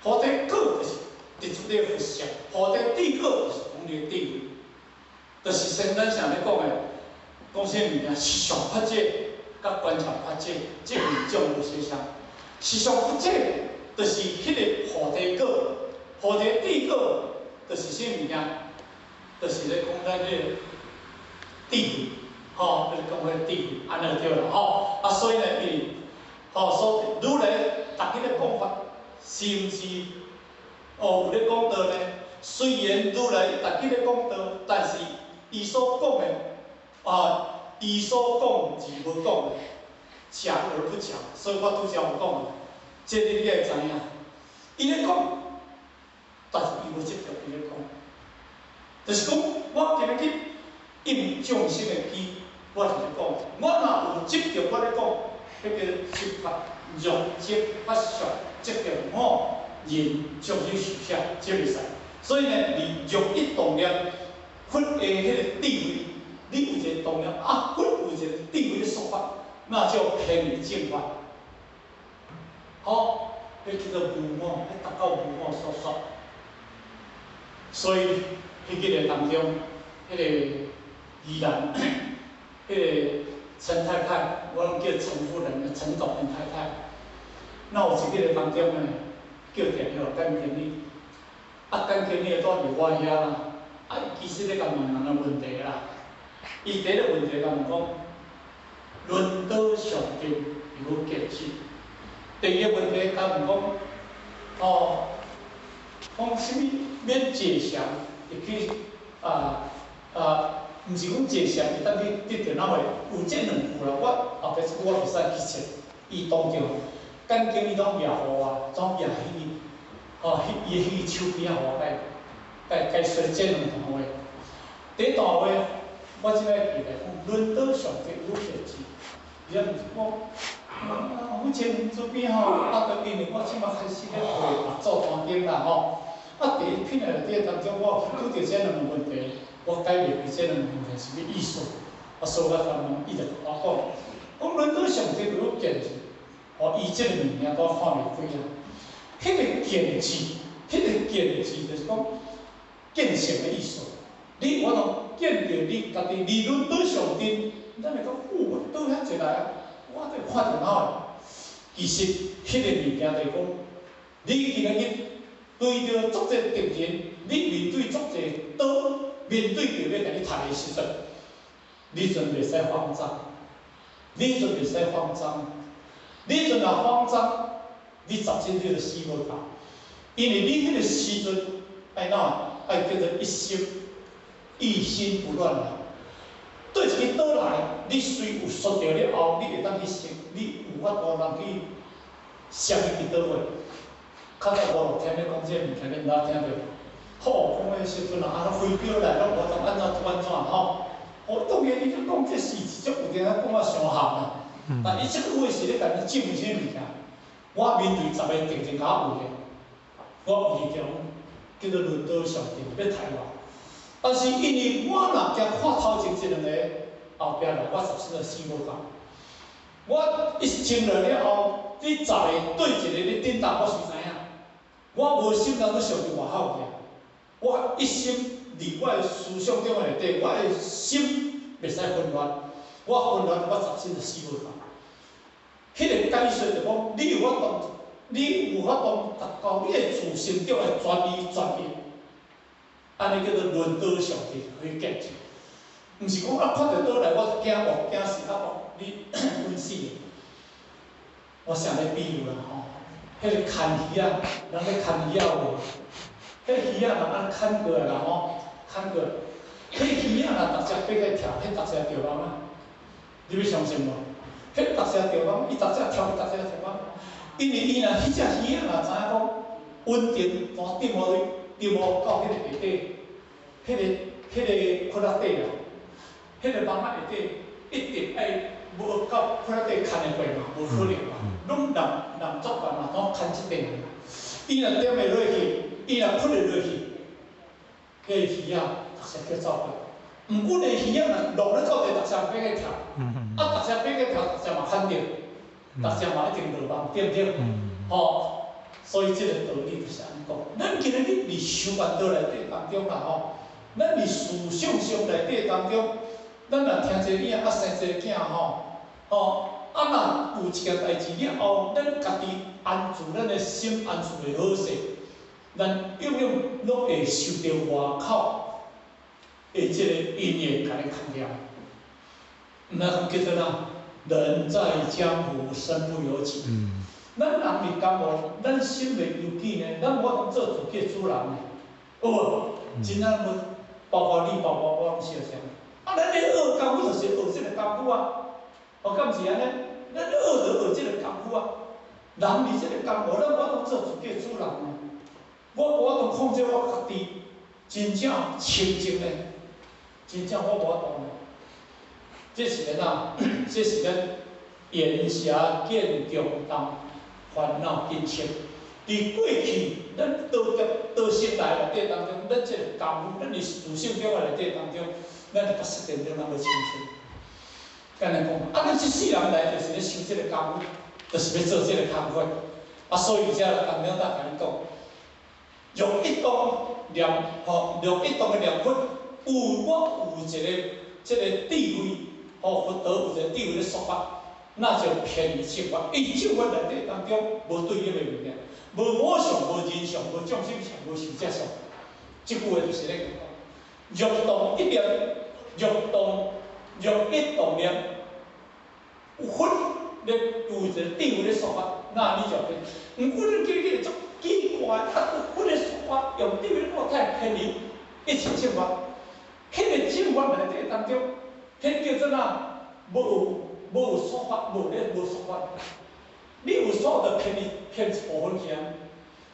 菩提果就是得出這個佛性，菩提智果就是講你的智慧，就是先咱上咧講的，講啥物件？實相法界佮觀察法界，這兩種無相像。實相法界就是彼個菩提果，菩提智果就是啥物件？就是咧講咱這個智慧，吼，就是講彼個智慧，按呢就對啦，吼。啊，所以呢，伊，吼，所以如來逐日咧講法，是毋是？哦，有咧講道呢。雖然如來逐日咧講道，但是伊所講的，啊，伊所講而無講的，講而不講。所以我拄才有講，這個你愛知影。伊咧講，但是伊無執著伊咧講，就是講我今仔日應眾生的機，我就是講，我若有執著我咧講，彼個執法若執法相執著吼。人眾生受寫，這袂使。所以呢，你若一動念，佛的彼個智慧，你有一个動念啊，佛有一個智慧咧說法，那叫偏離正法。吼，彼叫做無我，彼達到無我所說。所以，彼幾个當中，彼個宜蘭，彼個陳太太，我攏叫陳夫人，陳總的太太。那有一個當中呢，叫電話簡經理，啊，簡經理住佇我遐啦，啊，伊其實咧共問人的問題啦，伊第一個問題共問講，輪倒上帝有見識。第二個問題，共問講，哦，講啥物免坐禪，會去啊啊，毋是講坐禪會當去得著哪會？有這兩句啦，我後壁這句我袂使去冊，伊當場簡經理攏舉予我，總舉彼個，吼，彼伊彼個手邊仔予我解解解說這兩段話。第一段話，我這擺記來講，輪倒上帝有見識，伊毋是講。啊，以前這邊吼，啊，就因為我這擺開始咧會嘛做單間啦吼，啊，佇片內底當中，我拄著這兩個問題，我解袂開這兩個問題是啥物意思？啊，所以我共問，伊就共我講，講輪倒上帝有見識，哦，伊這個物件我看袂開啊。彼個見識，彼個見識就是講見性的意思。你有法度見著你家己離輪倒上陣，咱會講，哦，倒遐濟來啊，我都看著哪的。其實，彼個物件就是講，你今仔日對著足濟敵人，你面對足濟刀，面對著欲共你殺的時陣，你陣袂使慌張，你陣袂使慌張，你陣若慌張，你十真你就死無夠，因為你彼個時陣愛怎？愛叫做一心一心不亂啦。對一个刀來，你雖有摔著了後，你會當去想，你有法度人去閃伊佇佗位。較早我有聽咧講這个物件，恁若聽著？吼，講彼時陣啊，飛鏢來攏無當按怎按怎吼。哦，當然伊咧講這事實，足有點仔講啊傷含啦。但伊這句話是咧共你證明啥物件？我面對十个敵人共我圍，我有一種叫做輪刀上陣欲刣我。但是因為我若驚看頭前這兩個後壁來，我十身就死無夠。我一清落了後，你十個對一個咧振動，我是知影。我無心通去想佇外口去，我一心佇我的思想中內底，我的心袂使混亂。我混亂，我十身就死無夠。彼個解說就講，你有法度，你有法度達到你的自心中的專一專一，按呢叫做輪刀上陣去見識。毋是講啊，看著刀來我驚哦，驚死啊！哦，你穩死的。我想咧比喻啦吼，彼個牽魚仔，人咧牽魚仔有無？彼魚仔若按牽過來啦吼，牽過來，彼魚仔若逐隻爬起跳，彼逐隻著網啊！你欲相信無？彼逐隻著網，伊逐隻跳，逐隻著網。因為伊若彼隻魚仔若知影講穩定，從沉落沉落到彼個下底，彼個窟仔底啦，彼個網仔下底一定愛無到窟仔底牽會過嘛，無可能嘛，攏人人作伴嘛，攏牽這塊嘛。伊若點會落去，伊若屈會落去，彼個魚仔逐隻叫走過。毋過呢魚仔若落咧到底，逐隻爬起跳，啊，逐隻爬起跳，逐隻嘛牽著，逐隻嘛一定落網，對毋對？吼，所以這個道理就是按呢講。咱今仔日佇修道內底當中啦吼，咱佇思想上內底當中，咱若聽一個囝啊生一個囝吼，吼，啊若有一件代誌了後，咱家己安住咱的心安住會好勢，咱永遠攏會受著外口的這個因緣共你牽掉。毋知講叫做哪？人在江湖，身不由己。咱人佇江湖，咱身袂由己呢，咱無法度做自己的主人呢。有無？真正無，包括你，包括我，攏相像。啊，咱咧學功夫就是學這個功夫啊。哦，敢毋是按呢？咱學就學這個功夫啊。人佇這個江湖，咱無法度做自己的主人呢。我無法度控制我家己，真正清淨呢，真正我無法度呢。這是咱怎？這是咱言邪見重擔，煩惱緊束。佇過去，咱道德道心內底當中，咱這個功夫，咱佇思想中內底當中，咱就八識殿咱無清楚。敢若講，啊，咱這世人來就是咧修這個功夫，就是欲做這個工課。啊，所以才來當了大共你講，用一動念吼，用一動的念佛，有我有一個這個智慧，吼，佛陀有一個智慧咧說法，那就偏離正法。伊正法內底當中無對立的物件，無我相，無人相，無眾生相，無壽者相。這句話就是咧講，欲動一念，欲動欲一動念，有佛咧有一個智慧咧說法，那你就偏。毋過你記記足奇怪，啊，佛咧說法用智慧咧講，太偏離一切正法。彼個正法內底當中，彼叫做哪？無有說法，無咧無說法。你有說就偏離偏一部分去啊。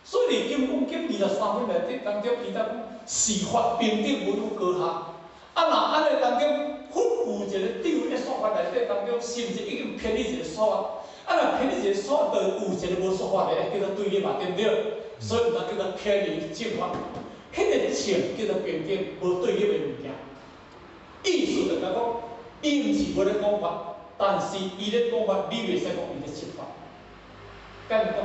所以佇《金剛經》23品內底當中，伊才講是法平等，無有高下。啊，若按呢當中，佛有一個智慧咧說法內底當中，是毋是已經偏離一個說法？啊，若偏離一個說法，就有一個無說法的，叫做對立嘛，對毋對？所以毋通叫做偏離正法。彼個正叫做平等，無對立的物件。意思就講，伊毋是無咧講法，但是伊咧講法，你袂使講伊咧說法。敢講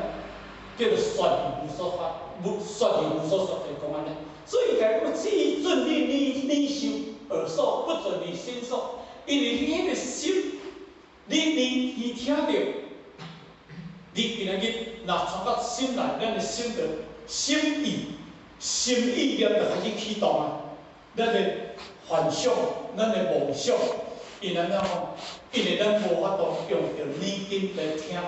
叫做說而無所法，無說而無所說，就講按呢。所以共講，只準你耳受耳受，不準你心受，因為你彼個心，你耳耳聽著，你今仔日若傳到心內，咱的心就心意，心意念就開始啟動啊，咱的幻想，咱的夢想，因按怎講？因為咱無法度用著耳根來聽，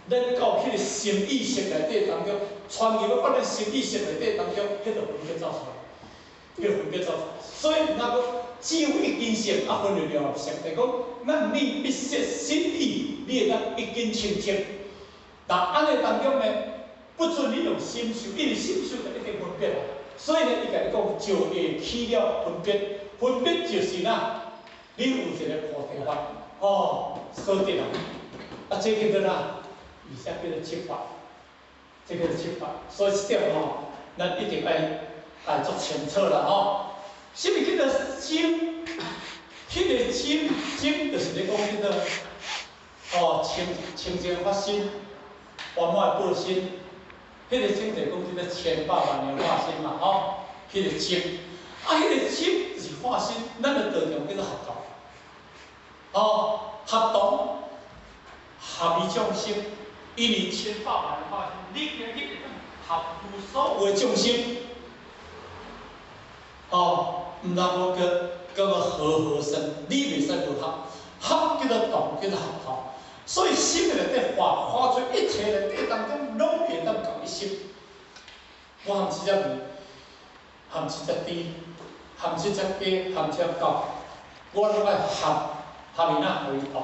咱到彼個心意識內底當中，傳入到咱心意識內底當中，彼就分別走出來，叫分別走出來。所以若講只有一根性，啊分為兩性，就講咱你必須心意，你會當一根清淨。但按呢當中呢，不准你用心受，因為心受就一定分別啦。所以呢，伊共你講就會起了分別，分別就是哪，你有一個菩提法，吼，所得啦。啊，這叫做哪？而且叫做七法，這叫做七法。所以這點吼，咱一定愛足清楚啦吼。啥物叫做精？彼個精，精就是咧講叫做哦，清清淨法身，圓滿的報身。彼個精就講叫做千百萬個化身嘛，吼。彼個精，啊，彼個精就是化身，咱的道場叫做合道。哦，合道合於眾生，因為千百萬個化身，你今日會當合乎所有的眾生。哦，毋通講叫做和合身，你袂使無合，合叫做同，叫做合同。所以心內底化化出一切內底當中，攏會當共一心。我含這隻魚，含這隻豬，含這隻雞，含這隻狗，我攏愛合合伊哪合伊同。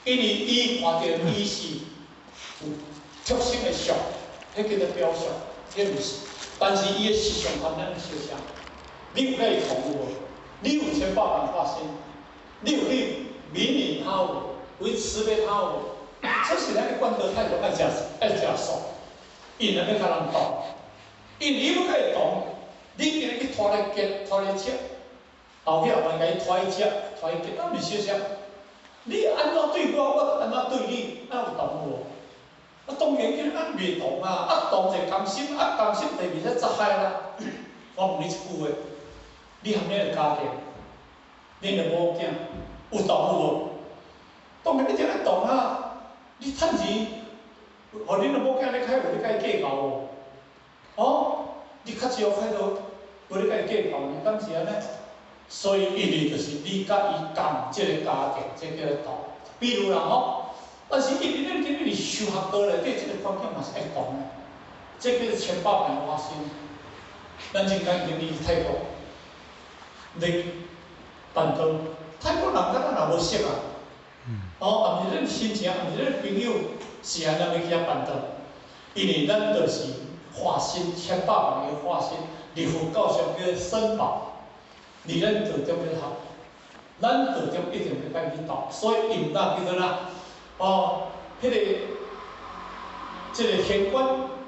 因為伊看著伊是有特色的相，彼叫做表相，彼毋是。但是伊的實相和咱相像。你有佮伊同有無？你有千百萬化身，你有去憫憐他無？有去慈悲他無？這是咱的觀德態度愛食愛食素，因為欲佮人同，因為你欲佮伊同，你今日去拖來結拖來食，後壁有人共伊拖去食，拖去結，咱毋是相像。你按怎對我，我就按怎對你，哪有同無？啊，當然叫咱袂同啊！啊，同就甘心，啊，甘心就袂使雜害啦。我問你一句話。你含你的家庭，恁的某囝有同有無？當然你一定愛同啊！你趁錢，予恁的某囝咧開，有咧共伊計較無？哦，你較少開到，無咧共伊計較呢？敢是按呢？所以因為就是你佮伊共這個家庭，這叫做同。比如啦吼，但是因為咱今日修學道內底這個環境嘛是愛同的，這叫做千百萬化身。咱真簡單，你去泰國。你辦道，泰國人佮咱也無熟啊，哦，也毋是咱親情，也毋是咱朋友，是按怎欲去遐辦道？因為咱就是化身千百萬個化身，佇佛教上叫做僧寶，佇咱道中欲學，咱道中一定欲愛去度，所以伊毋當叫做哪？哦，彼個，這個天觀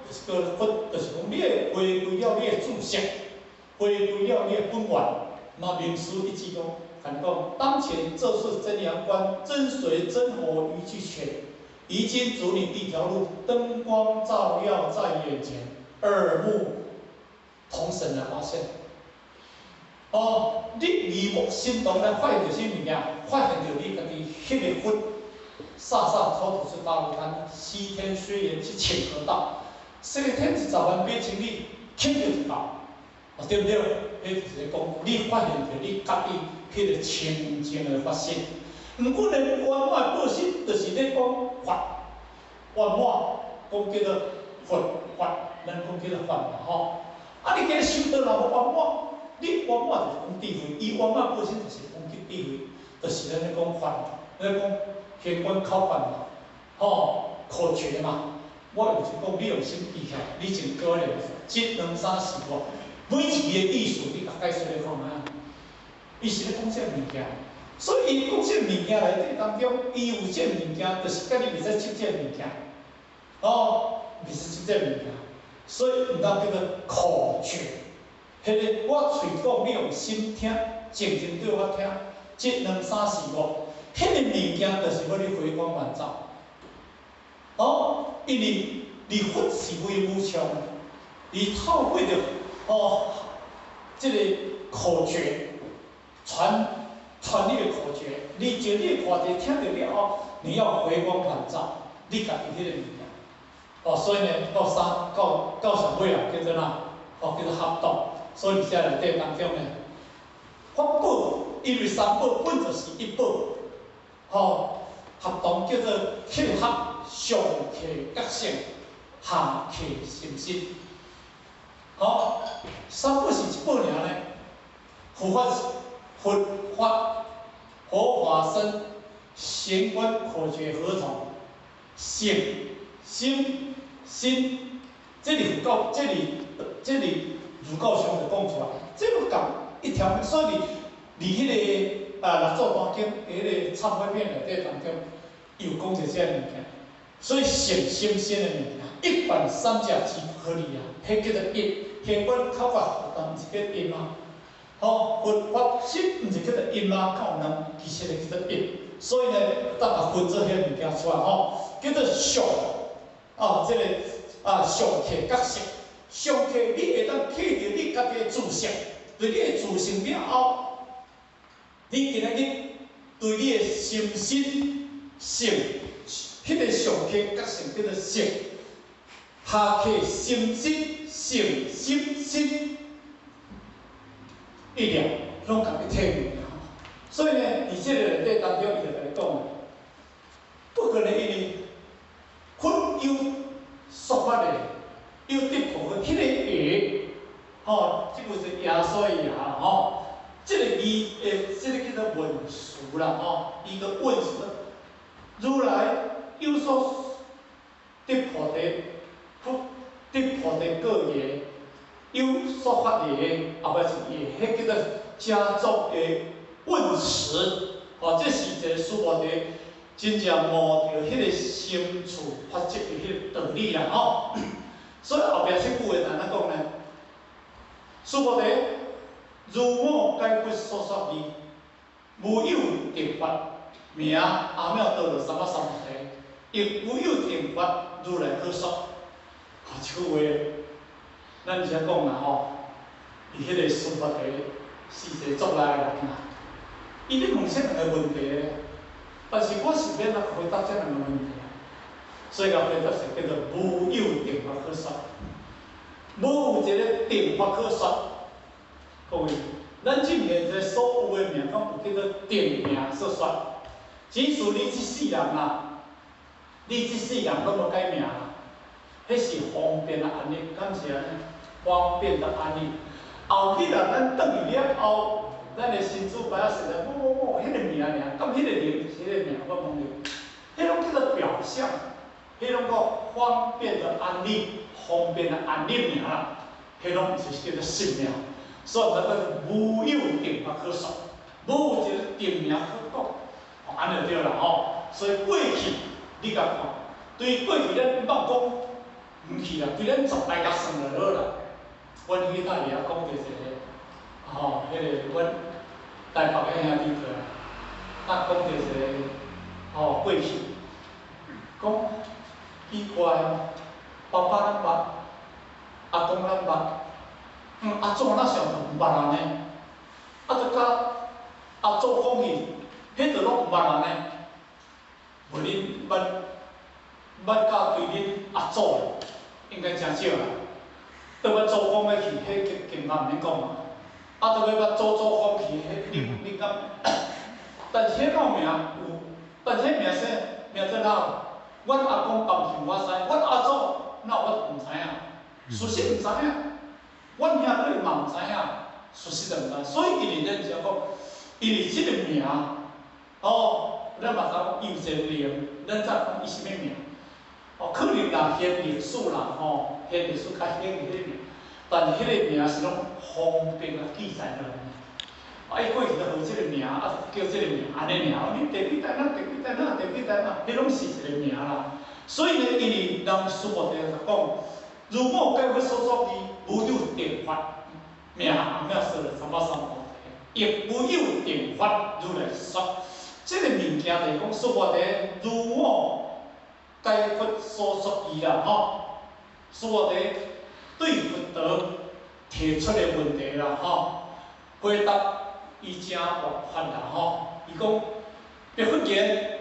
就是叫佛，就是講你會回歸了你的祖籍，回歸了你的本源。嘛，明師一直講，共你講，當前這是真陽觀，真水真火一俱全，已經阻你一條路，燈光照耀在眼前，耳目同神來發現。哦，你耳目心動來發現著啥物件？發現著你家己彼个佛，颯颯超脫出大路灘，西天雖然是請合道，西天是10萬八千里，請就就到，哦，對毋對？彼就是講，你發現著你家己彼个清淨的法身。毋過呢，圓滿的報身，就是咧講法圓滿，講叫做佛法，咱講叫做法嘛吼。啊，你今日修道若無圓滿，你圓滿就是講智慧，伊圓滿報身就是講智慧，就是咱咧講法，咧講玄關口訣嘛，吼，口訣嘛。我有一講，你用心記起來，你真可憐。一、兩、三、四、五，每一字的意思你共解釋咧看覓啊？伊是咧講這个物件，所以伊講這个物件內底當中，伊有這个物件，就是佮你袂使執這个物件，哦，袂使執這个物件，所以毋通叫做口訣。彼个我喙講，你用心聽，靜靜對我聽，一、兩、三、四、五，彼个物件就是欲你回光返照。哦，因為離佛是唯無常，伊透過著哦，這个口訣傳傳你的口訣，你就你看者聽著了後，你要回光返照，你家己彼个物件。哦，所以呢，到三到到上尾啊，叫做哪？哦，叫做合道。所以佇這內底當中呢，法寶因為三寶本就是一寶，吼，合同叫做契合上契覺醒，下契心識。吼，三寶是一寶爾呢，佛法、佛法、佛法僧、玄關口訣合同，性、心、心，這裡佛教，這裡這裡儒教上就講出來，這個共一條，所以佇彼个啊六祖壇經佇彼个懺悔篇內底當中，有講著這个物件，所以性心身的物件，一反三者之合理啊，彼叫做一，玄關口訣但毋是叫一嗎？吼，佛法心毋是叫做一嗎？敢有兩，其實咧叫做一，所以呢，當共分做彼个物件出來吼，叫做上，哦，這個啊上契覺醒，上契你會當契著你家己的自性，對你的自性了後，你今仔日對你的心身性，彼个上契覺醒叫做性，下契心身性心身，一念攏共你體會。所以呢，佇這個內底當中，伊就共你講，不可能因為佛有說法的，有得破的彼个會，吼，這個是耶穌的耶吼，這個字的，這個叫做問詞啦吼，伊個問詞，如來有所得菩提，得菩提果耶，有說法耶，後擺是耶，彼叫做家族的問詞，吼，這是一個須菩提真正悟著彼個心處法則的彼個道理啦吼。所以後壁這句話按怎講呢？須菩提，如我解佛所說義，無有定法，名阿耨多羅三藐三菩提，亦無有定法，如來可說。啊，這句話，咱而且講啦吼，伊彼個須菩提是一個足來的人啦，伊咧問這兩個問題，但是我是欲按怎回答這兩個問題啊？所以共回答是叫做無有定法可說，無有一個定法可說。各位，咱這面這所有的名，攏有叫做定名所說。只是你這世人啊，你這世人攏無改名啊，彼是方便的安立，敢是按呢？方便的安立。後日啊，咱轉去了後，咱的神主牌仔寫在某某某，彼个名爾，敢彼个名是彼个名？我問你，彼攏叫做表象，彼攏叫方便的安立，方便的安立名啦，彼攏毋是叫做實名。所以咱講無有定法可說，無有一個定名可講，哦，按呢就對啦吼。所以過去你共看，對過去咱莫講毋去啦，對咱十來共算就好啦。阮去搭遐講著一個，吼，彼個阮台北的兄弟過來，啊，講著一個吼過去，講奇怪，爸爸咱捌，阿公咱捌，阿祖哪像毋捌按呢？啊，就佮阿祖講去，彼就攏毋捌按呢？無恁捌捌甲對恁阿祖應該誠少啦。倒捌祖公欲去，彼更較毋免講啊。啊，倒欲捌祖祖公去，彼恁恁敢？但是彼有名有，但是彼名姓名做哪？阮阿公房姓我知，阮阿祖哪有我毋知影？事實毋知影，阮兄弟嘛毋知影，事實就毋知。所以因為咱才講，因為這個名，哦，咱嘛知講伊有一個名，咱才講伊啥物名。哦，可能若現歷史啦，吼，現歷史較顯彼個名，但是彼個名是攏方便啊記載落來。啊，伊過去就號這個名，啊，叫這個名，按呢爾。你第幾代哪？第幾代哪？第幾代哪？彼攏是一個名啦。所以呢，因為人師父就講，如果解佛所作義，無有定法，名阿彌陀佛三藐三菩提，亦無有定法如來說。這個物件就是講，師父如我解佛所作義啦，吼。師父對佛陀提出的問題啦，吼，回答伊誠活潑啦，吼。伊講，白佛言，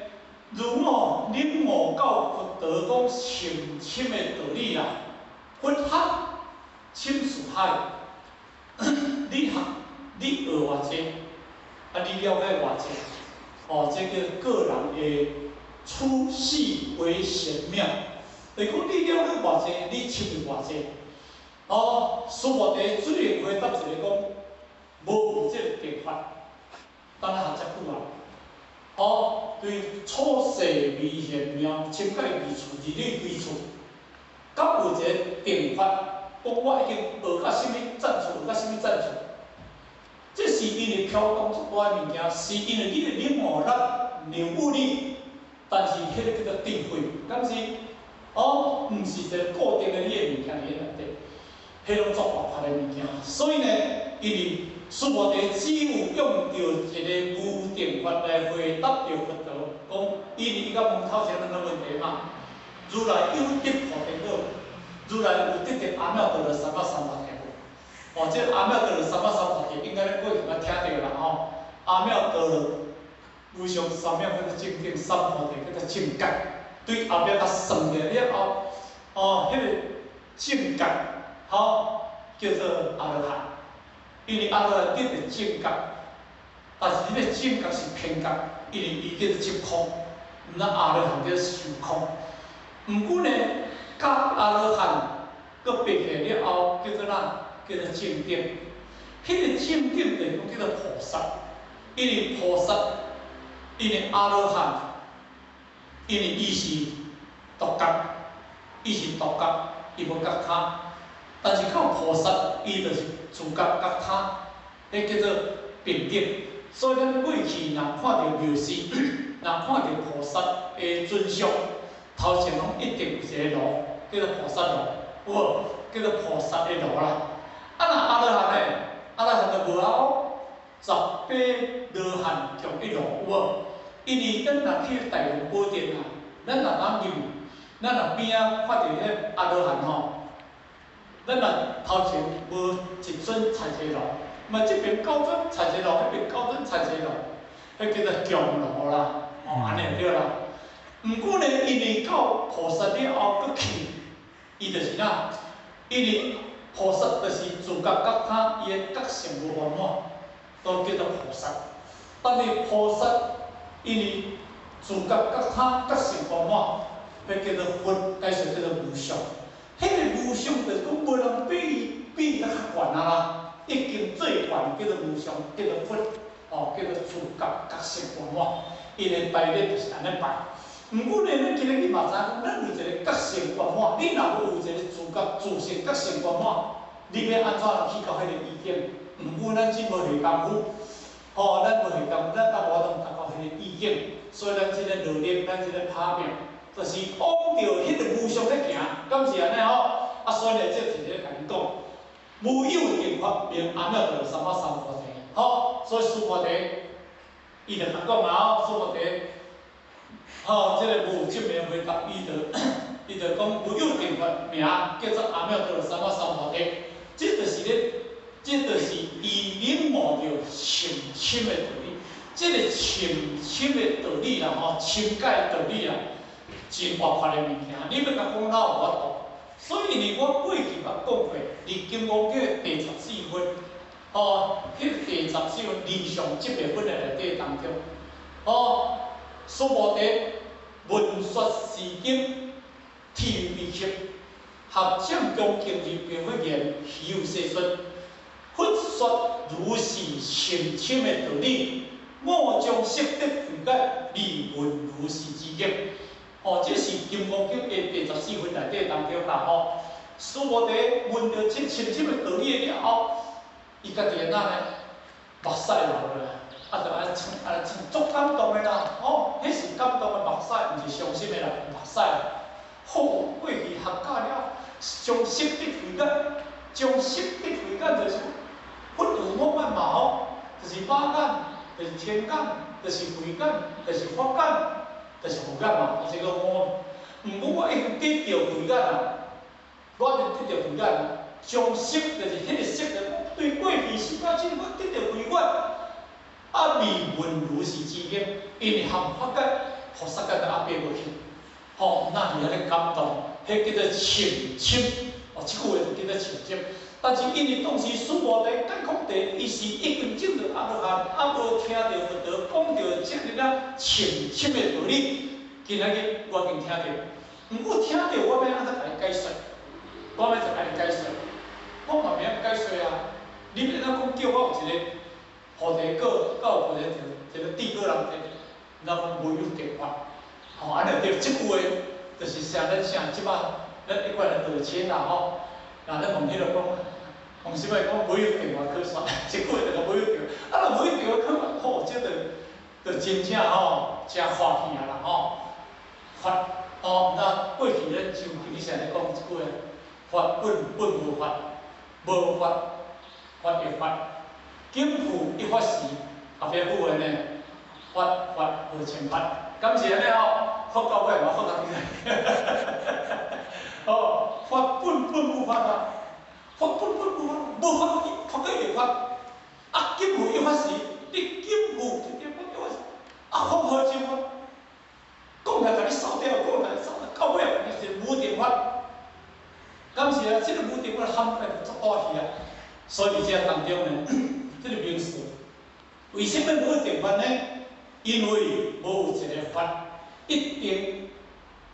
如我領悟到佛陀講甚深的道理啦，佛學深似海，你學你學偌濟，啊你了解偌濟，哦，這叫個人的處世為玄妙。就是講你了解偌濟，你深入偌濟。哦，師父雖然回答一個講，無有這個定法，等下學遮久啊。哦，對處世微玄妙，深解義處，義理歸處，敢有一個定法，講我已經學到啥物層次，學到啥物層次？這是因為飄動足大的物件，是因為你的領悟力、領悟力，但是彼個叫做智慧，敢是？哦，毋是一個固定的你的物件佇內底，彼攏足活潑的物件。所以呢，因為師父只有用著一個無定法來回答著佛陀，講因為伊共問頭前兩個問題嘛，如來有得菩提果，如來有得著阿耨多羅三藐三菩提無？哦，這個阿耨多羅三藐三菩提應該咧過去捌聽著啦吼。阿耨多羅無上三藐叫做正定，三菩提叫做正覺。對後壁較算起來了後，哦，彼個正覺，吼，叫做阿羅漢。因為阿羅漢得著正覺，但是彼個正覺是偏覺，因為伊叫做執空，毋若阿羅漢叫做修空。毋過呢，佮阿羅漢閣白起了後，叫做哪？叫做正定。彼個正定就是講叫做菩薩，因為菩薩，因為阿羅漢，因為伊是獨覺，伊是獨覺，伊無覺他。但是到菩薩，伊就是自覺覺他，彼叫做平等。所以咱過去若看著廟寺，若看著菩薩的尊像，頭前攏一定有一個爐，叫做菩薩爐，有無？叫做菩薩的爐啦。啊，若阿羅漢呢？阿羅漢就無啊哦，18羅漢共一爐，有無？因為咱若去大雄寶殿啊，咱若當入，咱若邊仔看著彼阿羅漢吼，咱若頭前無一尊柴一個爐，嘛這邊九尊柴一個爐，彼邊九尊柴一個爐，彼叫做共爐啦，哦，按呢就對啦。毋過呢，因為到菩薩了後，閣去，伊就是哪？因為菩薩就是自覺覺他，伊的覺性無圓滿，都叫做菩薩。但是菩薩因為自覺覺他覺性圓滿，彼叫做佛，解說叫做無上。彼個無上就是講無人比伊比伊閣較懸啊啦，已經最懸叫做無上，叫做佛，哦，叫做自覺覺性圓滿。伊的排列就是按呢排。毋過呢，咱今日你嘛知影講，咱有一個覺性圓滿，你若無有一個自覺自性覺性圓滿，你欲按怎去到彼個意境？毋過咱這無下功夫，吼，咱無下功夫，咱較無法度達到彼個意境，所以咱這個努力，咱這個拍拚，就是往著彼個無上咧行，敢是按呢吼？啊，所以呢，這一個共恁講，無有定法名阿耨多羅三藐三菩提。好，所以须菩提，伊就共講啊，須菩提，吼，這个無正面回答，伊就講無有定法名叫做阿耨多羅三藐三菩提，這就是咧，這就是伊領悟著甚深的道理。這个甚深的道理啦，吼，深解道理啦，真大塊的物件，你欲共講哪有法度？所以呢，我過去捌講過，佇《金剛經》第十四分，吼，彼個第十四分離相執的分的內底當中，吼，須菩提聞說是經，諦為比丘，合掌恭敬入彼佛言：希有世尊，佛說如是甚深的道理，我將悉得慧眼，而聞如是之經。哦，這是《金剛經》的第十四分內底當中啦，吼。須菩提聞著這深深的道理了後，伊家己按怎呢？目屎流落來，啊，就按呢唱，按呢唱，足感動的啦，吼，彼是感動的目屎，毋是傷心的啦，目屎。好，過去學教了，將悉得慧眼，將悉得慧眼就是佛有五眼嘛，吼，就是肉眼，就是天眼，就是慧眼，就是法眼。就是護眼嘛，這個我，毋過我已經得著慧眼啊，我已經得著慧眼，將悉就是彼個悉就對過去時到這，我得著慧眼，啊，未聞如是之經，因為含法界、菩薩界都壓迫無去，吼，那是遐咧感動，彼叫做深深，哦，這句話就叫做深深。但是因為當時須菩提解空地，伊是已經證著阿羅漢，猶無聽著佛陀講著這爾啊深深的道理。今仔日我已經聽著，毋過聽著我欲按怎共伊解說？我欲怎共伊解說？我嘛袂曉解說啊！你欲按怎講叫我有一個菩提果，佮有菩提一個智果人提，咱講無有定法，吼，按呢對，這句話就是像咱像這擺咱一般的道親啦吼，若咱問彼个講。問啥物講無有定法可說，這句話就講無有定法，啊若無有定法可說，吼，這就就真正吼，誠歡喜啊啦吼。法哦，那過去咱像平時咧講一句話，法本本無法，無法法亦法，今復一法時，後壁句話呢，法法無千法，敢是按呢吼？法到尾嘛，法到底哦，法本本無法啊。法本本無法，無法法閣會法。啊，今復一法時，你今復一點法一法時，啊，法何千法？講來共你掃掉，講來掃掉，到尾就是無定法。敢是啊？這个無定法涵蓋足大去啊！所以佇這當中呢，這个名詞，為什麼無定法呢？因為無有一个法一定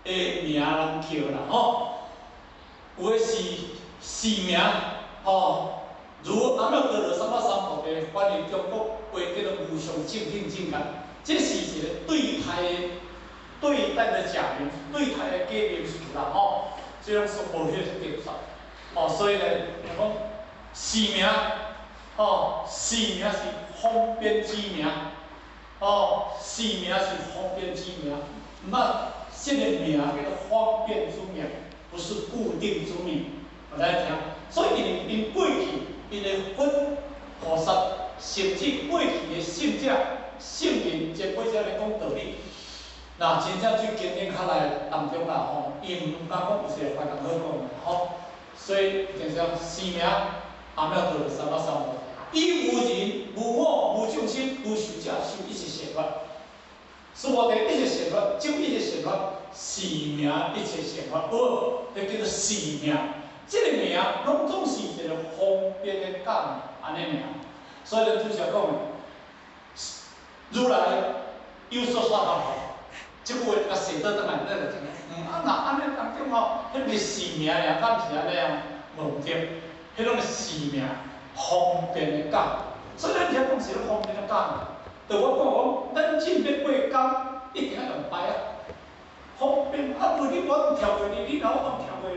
的名人叫啦，吼。有的是寺名，吼，如阿耨多羅三藐三菩提，翻譯中國話叫做無上正等正覺，這是一個對待的對待的假名，對待的假名詞啦，吼，這種說無彼個定法，哦，所以呢，講寺名，吼，寺名是方便之名，哦，寺名是方便之名，那這個名叫做方便之名，不是固定之名，我來聽。所以𪜶𪜶過去，𪜶的佛菩薩，甚至過去的聖者、聖人、前輩者咧講道理。若真正對經典較來當中啦吼，伊毋敢講有一個法共好講的吼。所以就是講寺名阿耨多羅三藐三菩提，以無人、無我、無眾生、無壽者修一切善法。須菩提一切善法，證一切善法，是名一切善法。哦，彼叫做寺名。這个名攏總是一個方便的假名，按呢爾。所以咱拄才講的，如來有說說法，這句話共寫倒轉來，咱就知影。啊，若按呢當中吼，彼個寺名爾，敢是按呢啊？無毋對，彼攏是寺名方便的假。所以咱聽講是咧方便的假名。就我講講，咱進欲過江，一定愛用牌仔。方便啊，無你我跳過你，你若我跳過，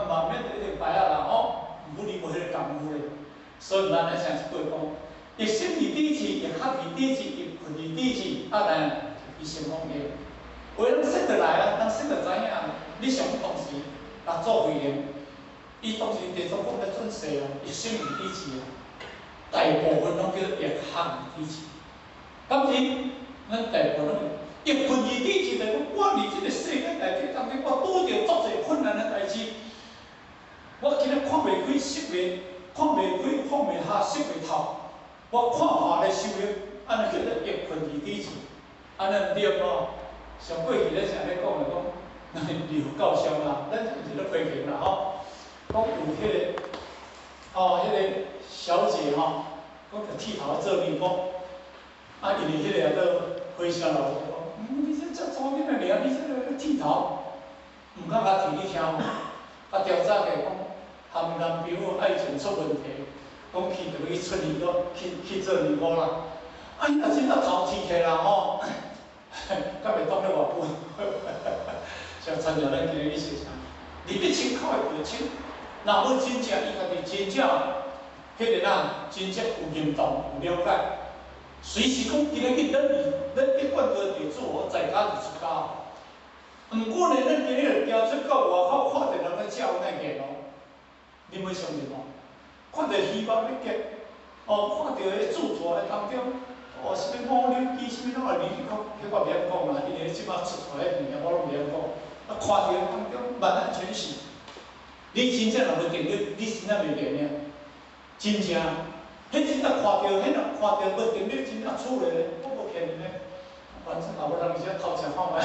嘛免得一定牌仔啦吼。毋過你無彼个功夫咧，所以咱咧請一句講：欲生佇彼處，欲乞佇彼處，欲困佇彼處，啊來，伊先講的。有的人說得來啊，人說就知影。你想當時六祖慧能，伊當時地藏公咧轉世啊，欲生佇彼處啊。大部分攏叫做逆行而抵智。敢是？咱大部分攏逆困而抵智，就是讲我佇這個世間內底當中，我拄著足濟困難的代誌，我今仔看袂開，釋袂，看袂開，放袂下，釋袂透，我看破咧修行，按呢叫做逆困而抵智，按呢毋對無？上過去咱啥咧講的講，咱劉教授啦，咱毋是咧批評啦吼，講有彼個，哦，彼個小姐吼，講著剃頭做尼姑，啊，因為彼個叫做和尚老講，你這遮查某囡仔爾，你這個剃頭，毋敢共提去聽無，啊，調查起講，含男朋友愛情出問題，講去著欲去出尼姑，去去做尼姑啦，啊，伊若真正頭剃起啦吼。敢會當咧偌久？像親像咱今日意思啥？你必清口會著清，若無真正伊家己真正，彼個啦，真正有認同、有了解，隨時講今日去咱是咱一貫的弟子哦，在家就出家。毋過呢，咱今日行出到外口，看著人咧食有哪會哦？你欲相信無？看著魚肉欲結，哦，看著彼自助的當中。哦，啥物五柳雞，啥物攏會入去講，彼我袂曉講啦，因為這擺出出來的物件我攏袂曉講。啊，看著當中萬安全是，你真正若無定力，你真正袂練爾。真正，彼真正看著，彼若看著無定力，真正處理咧，我無騙你咧。反正也無人會偷食看覓。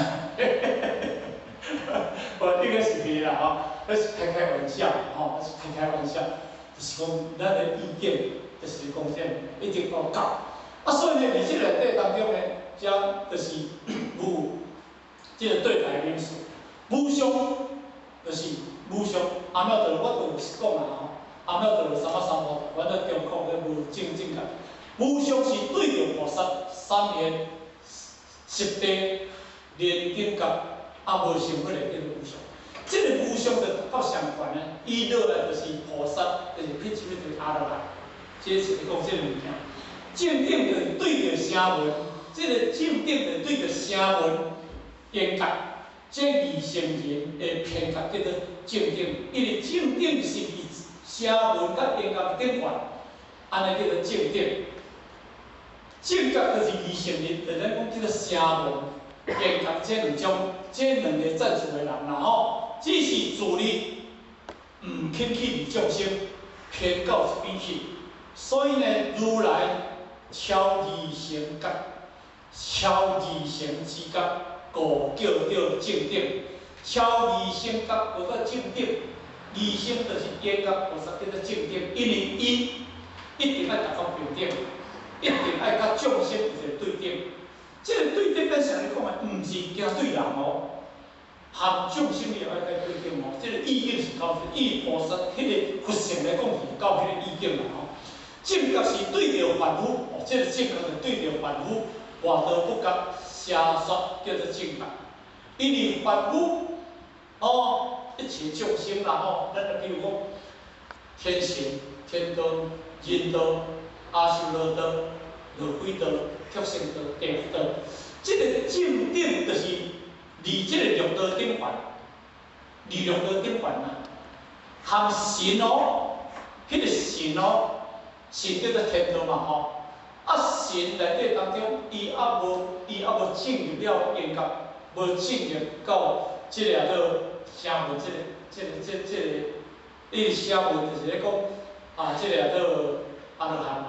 無，應該是袂啦吼，彼是開開玩笑吼，是開開玩笑，就是講咱的意見，就是講啥，一定要到。啊，所以呢，佇這內底當中呢，遮就是有這個對待因素，無常就是無常。阿耨多羅，我都有講啊吼，阿耨多羅三藐三菩提，阮咧中國咧無正正覺。無常是對著菩薩三賢十地連頂覺，啊無成佛的叫做無常。這個無常就較相關呢，伊落來就是菩薩，就是彼什物就是阿羅漢，這是講這個物件。正等就是對著聲聞，這個正等就是對著聲聞緣覺，這二乘人的偏覺叫做正等，因為正等是佇聲聞佮緣覺頂懸，按呢叫做正等。正覺就是二乘人，就咱講這個聲聞緣覺這兩種，這兩個層次的人啦吼，只是自利，毋肯去利眾生，偏到一邊去，所以呢，如來。超二乘覺，超二乘之覺，故叫做正等。超二乘覺，叫做正等。二乘就是緣覺菩薩叫做正等，因為伊一定愛達到平等，一定愛佮眾生有一個對等。這個對等，咱啥咧講的，毋是驚對人哦，含眾生也愛佮對等哦。這個意境是到，以菩薩彼個佛性來講是到彼個意境啦吼。正覺是對著凡夫，哦，這個正覺是對著凡夫，外道不覺邪說叫做正覺。因為凡夫，哦，一切眾生啦吼，咱就比如講，天神、天道、人道、阿修羅道、餓鬼道、畜生道、地獄道，這個正等就是佇這個六道頂懸，佇六道頂懸啊，含神哦，彼個神哦。神叫做天道嘛吼，啊神內底當中，伊猶無進入了緣覺，無進入到這個叫做聲聞，這個、這個、這、這個，伊聲聞就是咧講啊，這個叫做阿羅漢嘛，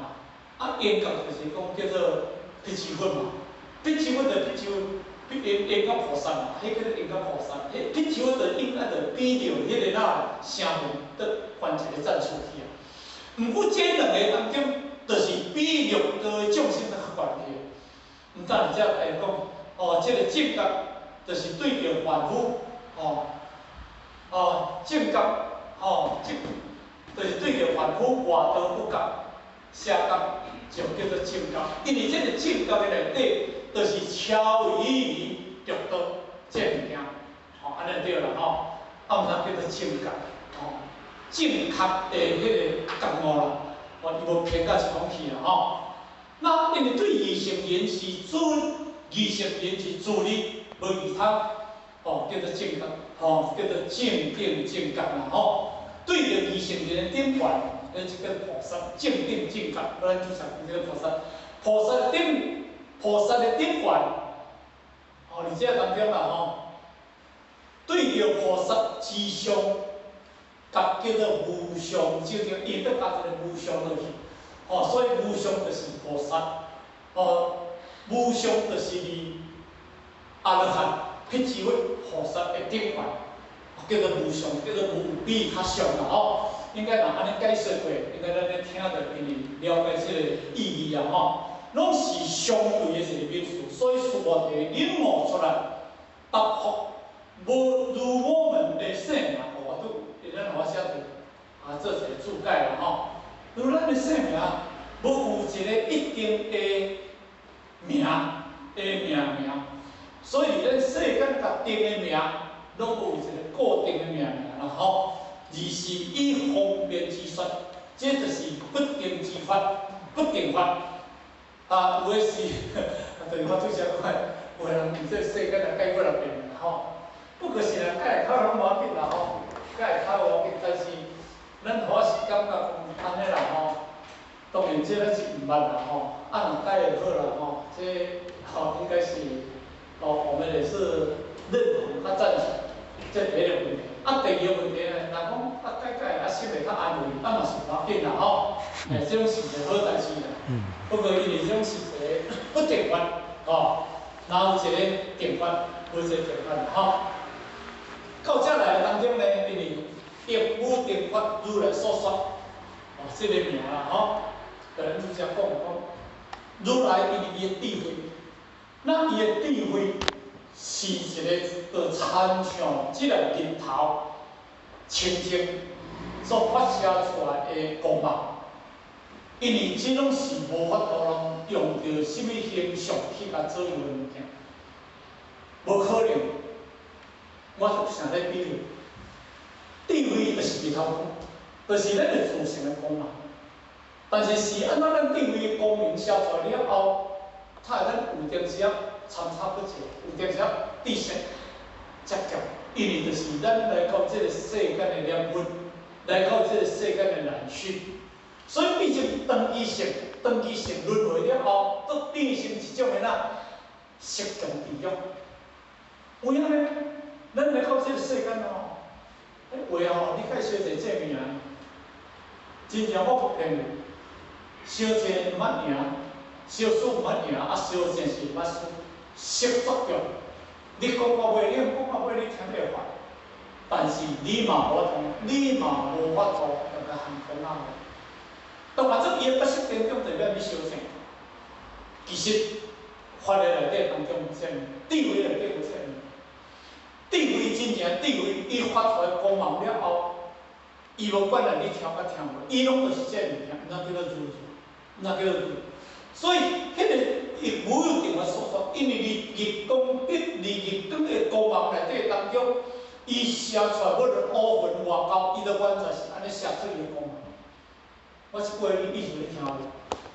啊緣覺就是講叫做辟支佛嘛，辟支佛就辟支佛，彼緣緣覺菩薩嘛，彼叫做緣覺菩薩，彼辟支佛就應該就比著彼個啦聲聞得懸一個層次去啊。毋過這兩個當中，就是比六道的眾生較懸去。毋但是遮來講，哦，這個正覺就是對著凡夫，哦，哦，正覺，哦，這就是對著凡夫外道不覺，邪覺就叫做正覺。因為這個正覺的內底，就是超越六道這物件，吼，按呢對啦吼，啊，毋通叫做正覺，吼。正確的彼個覺悟啦，哦，伊無偏到一方去啦吼。那因為對二乘人是自，二乘人是自利無利他，哦，叫做正覺，吼，叫做正等正覺啦吼。對著二乘人頂懸，这叫菩萨正定正觉，咱拄才讲这个菩萨，菩萨顶，菩萨的顶悬，吼，伫这当中啦吼，对著菩萨之相，佮叫做无上正定，伊会当加一个无上落去，吼，所以无上就是菩萨，吼，无上就是伫阿罗汉、辟支佛、菩萨的顶悬，叫做无上，叫做无比较上啦吼。应该若按呢解说过，应该咱咧听著因为了解这个意义啊吼，攏是相對的一個名詞，所以須菩提領悟出來，答覆無如我們的姓名，我拄佇咱我寫著啊，做一個注解啦吼。如咱的姓名，無有一個一定的名的命名，所以佇咱世間共定的名，攏無有一個固定的命名啦吼。而是以方便之說，這就是不定之法，不定法。啊，有的是，就是我拄才講的，有的人佇這世間來改幾若遍啦吼。不過是若改會較攏無要緊啦吼，改會較無要緊，但是咱我是感覺講按呢啦吼，當然這咱是毋捌啦吼，啊若改會好啦吼，這吼應該是哦，我們也是認同較贊成，這第一個問題。啊，第二個問題呢，若講啊改改啊心會較安慰，啊嘛是無要緊啦吼，欸，這種是一個好代誌啦。不過因為這種是一個不定法，吼，哪有一個定法，無一個定法吼。到這來當中呢，因為定無定法如來所說，哦，這個名啦吼，咱拄才講講，如來因為伊的智慧，那伊的智慧是一個就親像這個日頭清淨所發射出來的光芒，因為這攏是無法度攏用著啥物形象去共左右的物件，無可能。我就想咧比喻，智慧就是日頭光，就是咱的自性的光芒。但是是按怎咱智慧的光明射出來了後，才會咱有當時仔參差不齊，有當時仔知識接觸，因為就是咱來到這個世間的念佛，來到這個世間的難修，所以變成長期性、長期性輪迴了後，閣變成一種的哪色窮智欲。有影呢？咱來到這個世間哦，彼話吼，你較相濟這物件，真正我無騙你，相濟毋捌贏，相輸毋捌贏，啊相戰是毋捌輸，色作用。你講到尾，你講到尾，你聽會煩，但是你嘛無法度，你嘛無法度用共含講啊。當然，這伊的八識當中代表你相戰，其實法的內底當中有啥物，智慧內底有啥物？智慧真正智慧，伊發出來光芒了後，伊無管啦，你聽甲聽無，伊攏就是這個物件，毋知叫做如，毋知叫做如。所以，彼個伊無有定法所說，因為佇日光得佇日光的光芒內底當中，伊射出來無論烏雲外高，伊都完全是按呢射出伊的光芒。我這句話意思你聽無？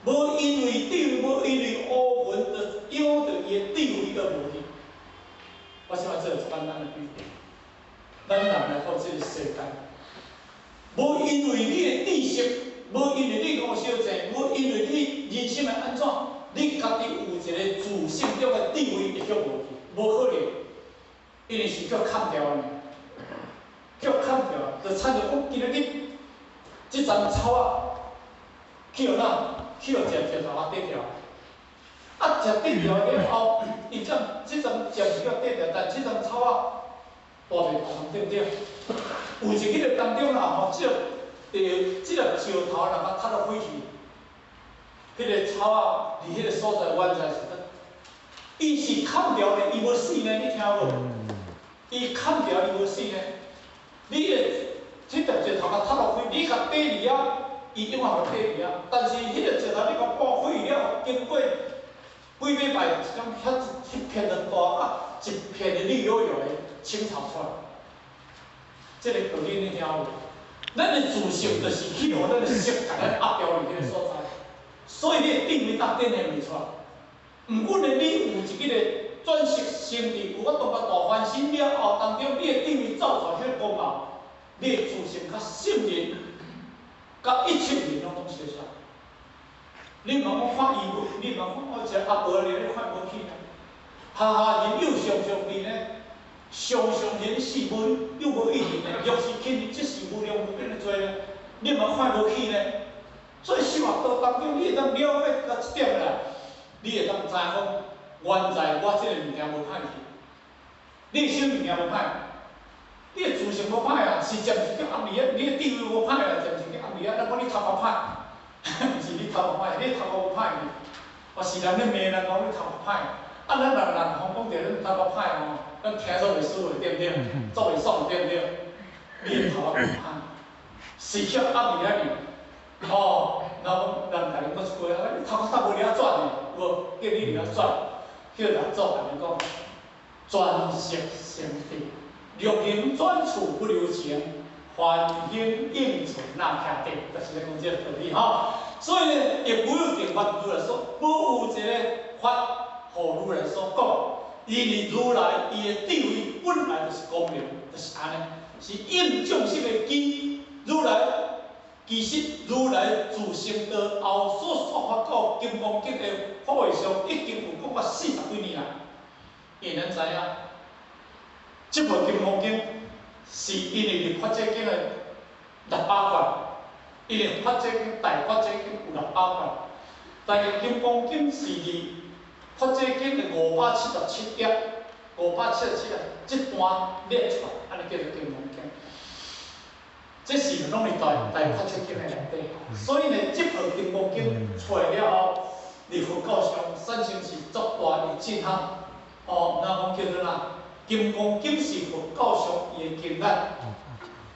無因為智慧，無因為烏雲就影著伊的智慧都無去。我先來做一個簡單的比喻，咱人來到這個世間，無因為你的知識，無因為你五小濟，無因為你人生會按怎，你家己有一個自性中的智慧會叫無去，無可能，因為是叫砍掉的，叫砍掉，就親像講今仔日這叢草仔，去予哪？去予食石頭仔短掉。啊，食短掉了後，伊這這陣食是叫短掉，但這陣草仔大袂大，對毋對？有一日當中啦吼，這個這個石頭人啊，踢到飛去，彼個草仔佇彼個所在完全是，伊是砍掉的，伊無死呢，你聽無？伊砍掉伊無死呢，你的這粒石頭共踢落去，你共缀佇遐，伊永遠會缀佇遐。但是彼個石頭你共搬飛了，經過幾禮拜，一種遐一片的大啊，一片的綠油油的青草出來。這個道理你聽無？咱的自性就是去予咱的色共咱壓牢佇彼個所在，所以你的智慧搭點會袂出來。毋管呢，你有一個轉識成智，有法度共大梵身了後，當中你的智慧走出來彼個光芒，你的自性較勝任，佮一切人攏總相像。你毋通講看伊無，你毋通講我一个阿婆咧，你看無起呢？哈哈，人又常常佇呢，常常佇咧四無又無意義呢，若是輕這是無量無邊的罪呢，你嘛看無起呢？所以修學道當中，你會當了解到這點啦，你會當知影講，原在我這個物件無歹去，你的小物件無歹，你的自性無歹啊，是暫時叫壓你啊，你的地位無歹啊，暫時叫壓你啊，咱講你頭殼歹，毋是你頭殼歹，你頭殼無歹呢，我是人咧罵人講你頭殼歹，啊，咱人人講講著恁頭殼歹吼，咱聽做袂舒服對毋對？做袂爽對毋對？你的頭殼無歹，是叫壓你啊你，哦，然後人共你講一句啊，你頭殼頭無了轉的，有無？叫你了轉，叫六祖共你講，轉色成智，欲行轉處不留情，梵行應存那徛地，就是咧講這個道理吼。所以呢，亦無有定法如來說，無有一個法予如來所講，因為如來伊的智慧本來就是光明，就是按呢，是應眾生的機。如來其實如來自成道後所說法到金剛經的法會上，已經有講到40幾年啦。因為咱知影，這部金剛經是因為入法界經的600卷，因為法界經大法界經有六百卷，但是金剛經是佇法界經的577頁，577頁這段列出來，按呢叫做金剛經。這是攏佇大法界經的內底，所以呢，這部金剛經出來了後，佇佛教上產生是足大的震撼。哦，那講叫做哪？金剛經是佛教上伊的經眼，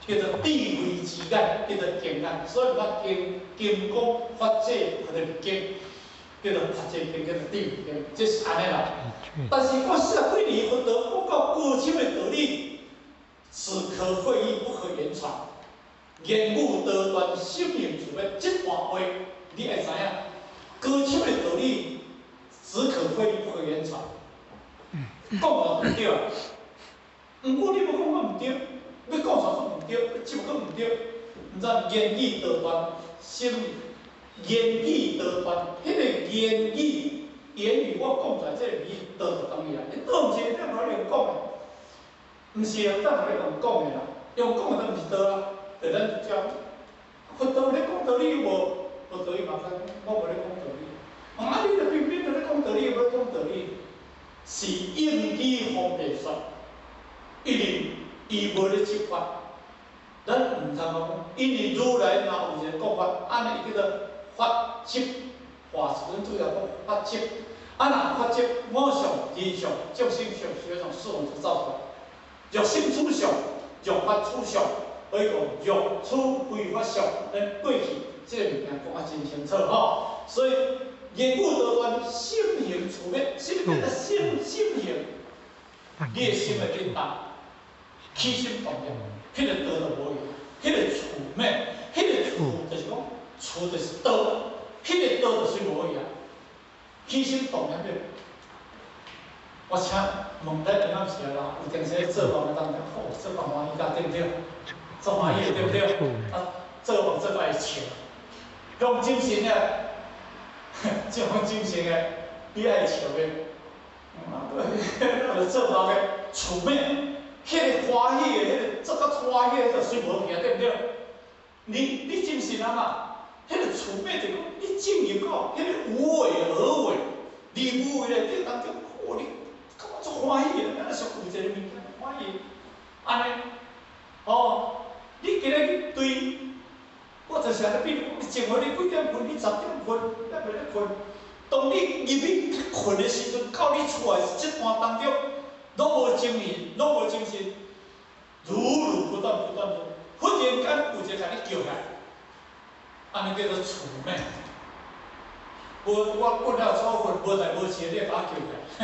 叫做智慧之眼，叫做經眼。所以講金金剛法界或者經，叫做法界經，叫做智慧經，這是按呢啦。但是我40幾年佛陀講到高深的道理，只可會意不可言傳。言語道斷，心行處滅，這段話你愛知影。高深的道理，只可會意不可言傳。講就毋對啊，毋過你欲講講毋對，欲講啥說毋對，欲唱閣毋對，毋知言語道斷，心言語道斷，彼個言語言語我講出來，這個語道就當去啊，道毋是會當予你用講的，毋是會當予你用講的啦，用講的都毋是道啊。就咱就講，佛陀咧講道理無？佛陀伊嘛講，我無咧講道理。啊，你著偏偏著咧講道理，欲講道理，是應機方便說，因為伊無咧執法，咱毋通講，因為如來若有一個講法，按呢伊叫做法執，法咱主要講法執。啊，若法執，我相、人相、眾生相、實相、四種造出來，若心處相，若法處相。所以講若處非法相，咱過去這個物件講啊真清楚吼。所以言語道斷，心行處滅，什麼叫做心心行？你的心會振動，起心動念，彼個道就無去，彼個處滅，彼個處就是講處就是道，彼個道就是無去啊。起心動念的，我請問咱下暗時啦，有當時做夢的當中，好做夢歡喜甲對毋對？做歡喜對毋對？啊，做夢做到會笑，用精神的，這種精神的，你愛笑的，啊，對，做夢的處滅，彼個歡喜的，彼個做甲歡喜的，就隨無去啊，對毋對？你精神啊嘛？彼個處滅就講，你進入到彼個無為而為，佇無為內底當中，哦，你感覺足歡喜的，敢若像有一個物件歡喜，按呢，哦，你今日去對，我就是按呢比如講，你前昏你幾點睏？你10點睏，你猶袂咧睏。當你入去去睏的時陣，到你出來這段當中，攏無精神，攏無精神，如如不斷不斷的，忽然間有一個共你叫起來。按呢叫做處滅。無我睏了草睏，無代無誌，你會共我叫起來，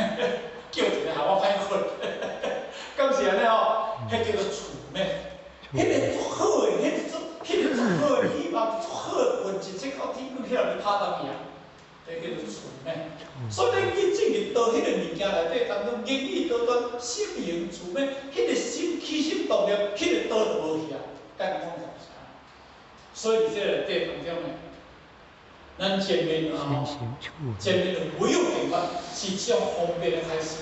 叫一下予我歹睏，敢是按呢吼？彼叫做處滅。彼個足好的，彼個足好的希望，足好的睏一醒到天光起來就拍動去啊，這叫做處滅。所以你進入到彼個物件內底當中，言語道斷，心行處滅，彼個心起心動念，彼個道就無去啊。簡單講就是按呢。所以佇這個內底當中呢，咱前面啊，前面有無有定法，是一種方便的開始。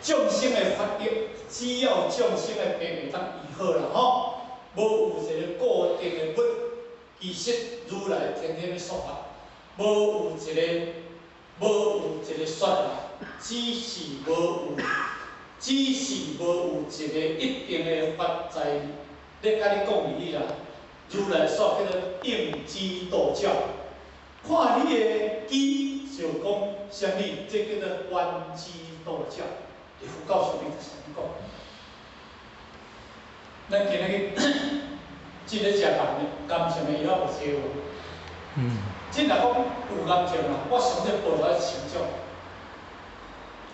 眾生的法益，只要眾生的病會當醫好啦吼，無有一個固定的物，其實如來天天咧說法，無有一個說法，只是無有一個一定的法在咧共你講而已啦。如來說叫做應機逗教，看你的機就講啥物，這叫做緣機逗教。佇佛教書裡就是按呢講。咱今仔日這个食癌的癌症的藥有濟無？這若講有癌症啦，我上帝報來一千種，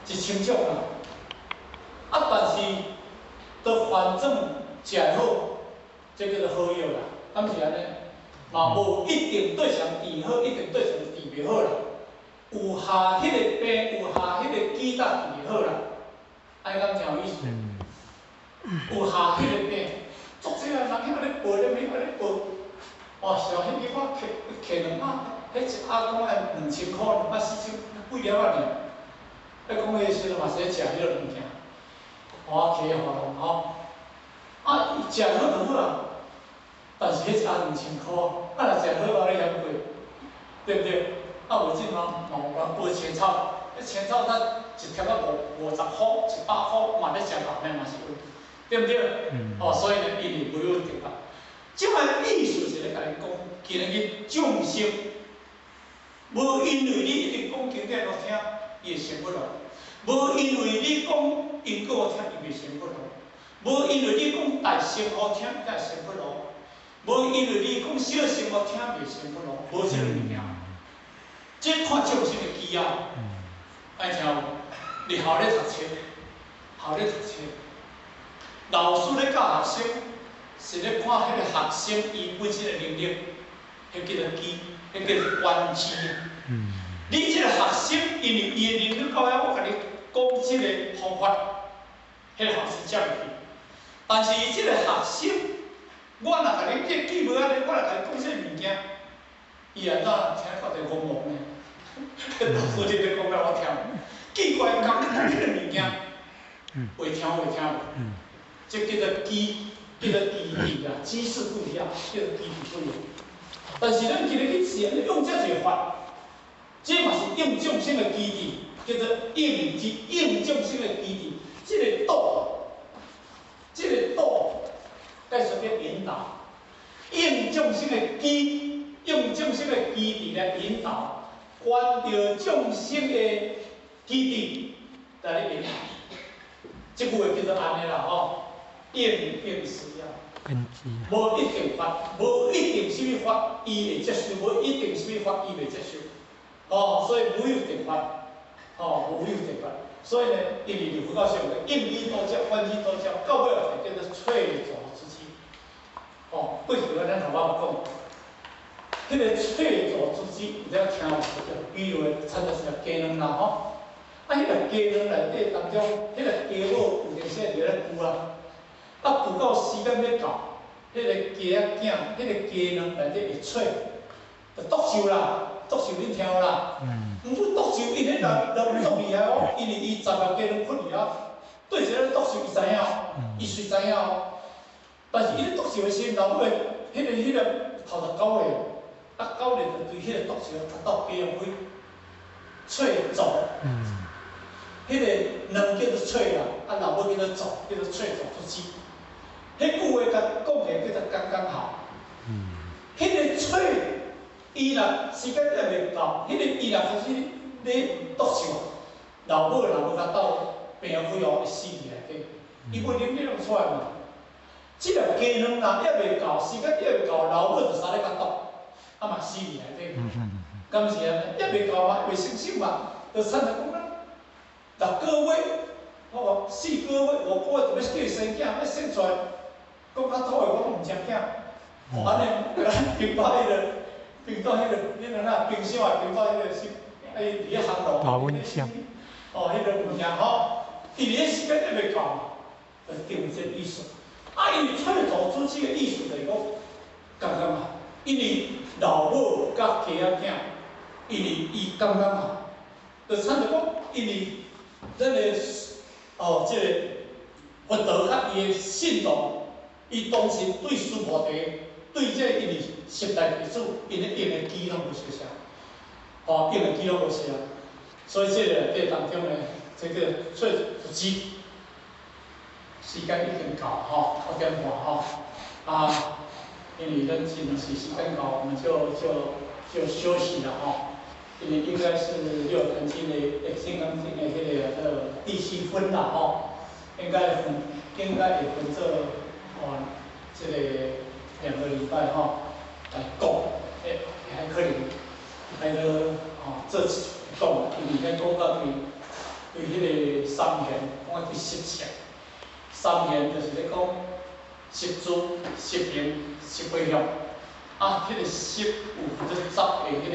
一千種啦。啊，但是都反正食好，這叫做好藥啦，敢是按呢？嘛無一定對啥治好，一定對啥治袂好啦。有下彼個病，有下彼個機才治會好啦。按呢敢誠有意思？有下彼個病，足濟啊人彼咧報咧，彼咧報。哦，是哦，彼個我摕摕兩盒，彼一盒講愛2000箍，兩百四千，幾粒仔爾。彼講彼個時陣嘛是咧食彼個物件，我摕予人吼。啊，伊食好就好啊，但是彼一盒2000箍，啊若食好嘛咧嫌貴，對毋對？啊無這嘛嘛有人報青草，彼青草才一粒仔五十箍、100箍，嘛咧食癌的嘛是有，對毋對？哦，所以呢，因為無有定法。這擺意思是咧共你講，今日眾生，無因為你一直講經典予聽，伊會成佛咯；無因為你講因果予聽，伊袂成佛咯；無因為你講大乘予聽，伊才會成佛咯；無因為你講小乘予聽，袂成佛咯。無這個物件，這看眾生的機啊，愛聽無？佇學校咧讀冊，學校咧讀冊，老師咧教學生，是咧看彼個學生伊本身的能力，彼叫做機，彼叫做關機。你這個學生因為伊的能力到遐，我共你講這個方法，彼個學生接入去。但是這個學生，我若共你記記無按呢，我若共伊講這個物件，伊按怎聽到就戆戆呢？老師你咧講予我聽，奇怪，共你講彼個物件，會聽會聽無？這叫做機。叫做機智啊，知識不一樣，叫做機智不一樣。但是咱今日去自然用遮濟法，這嘛是應眾生的機智，叫做應機應眾生的機智。這個導，這個導，解說叫引導，應眾生的機，用眾生的機智來引導，關著眾生的機智來引導。這句話叫做按呢啦吼。應應時啊，無一定法，無一定啥物法，伊會接受；無一定啥物法，伊袂接受。哦，所以無有定法，哦，無有定法。所以呢，因為佛教上的應機逗教，緣機逗教，到尾後就叫做翠竹之機。哦，過去咱頭仔講，彼個翠竹之機，有咧聽有？比如親像是雞卵啦吼，啊，彼個雞卵內底當中，彼個雞母有陣時佇咧孵啊。啊，孵到時間欲到，彼個雞仔囝，彼個雞卵內底會脆，就毒獸啦，毒獸恁聽有啦？毋過毒獸𪜶彼人人足厲害哦，因為伊十粒雞卵囥佇遐，對一個毒獸伊知影哦，伊隨知影哦。但是伊咧毒獸的時陣，老母的彼個頭就狗咧，啊狗咧就對彼個毒獸達到雞用開脆竹，彼個卵叫做脆啦，啊老母叫做竹，叫做脆竹出枝。彼句話共講起來叫做剛剛好。彼個喙，伊若時間還袂到，彼個伊若開始咧毒獸，老母若無共鬥病開哦，會死佇內底。伊無能力攏出來嘛。這粒雞卵若猶未到，時間猶未到，老母就相咧共毒，啊嘛死佇內底。敢是按呢？猶未到嘛，未成熟嘛，就親像講咱6個月，哦，4個月、5個月就欲叫伊生囝，欲生出來。講較土的，我攏毋食囝。哦，按呢，咱冰到彼個，冰到彼個，你若哪冰箱啊，冰到彼個是，哎，佇咧烘爐。
保溫箱。
哦，彼個物件吼，佇咧時間猶未到嘛，就定這個意思。啊，因為翠竹主這個意思就是講，剛剛嘛，因為老母佮家仔囝，因為伊感覺嘛，就親像講，因為咱的哦，這個佛陀佮伊的信徒，伊當時對須菩提，對這個因為十大弟子，𪜶咧用的機攏無相像，吼，用的機攏無相，所以這個內底當中呢，這個做佛子，時間已經到吼，9點半吼，啊，因為咱真是時間到，我們就休息了吼。因為應該是六壇經的、金剛經的彼個第七分啦吼，應該會分做哦，這個2個禮拜吼來講，還可能來個吼做講，因為遐講到對彼個三賢，講到對十相，三賢就是咧講十住、十行、十回向，啊，彼個十有分做十個彼個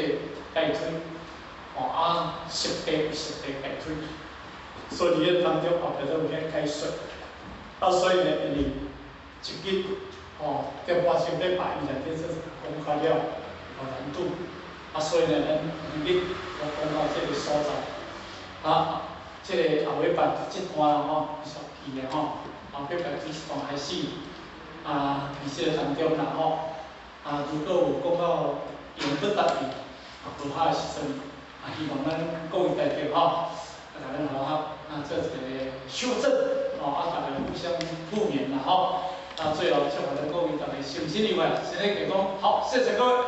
解推，吼啊，十地有十地解推，所以佇咧當中後壁都有遐解說，啊，所以呢，因為一日吼點半鐘禮拜伊內底做講較了有難度，啊，所以呢，咱明日我講到這個所在，啊，這個後禮拜這段吼，繼續記的吼，後禮拜這段開始，啊，佇這個當中啦吼，啊，如果有講到言不達意，啊，無合的時陣，啊，希望咱各位大眾吼，啊，大家好好啊，做一個修正，吼，啊，大家互相互勉啦吼，啊，最後祝福咱各位大家身心愉快，身體健康，好，謝謝各位。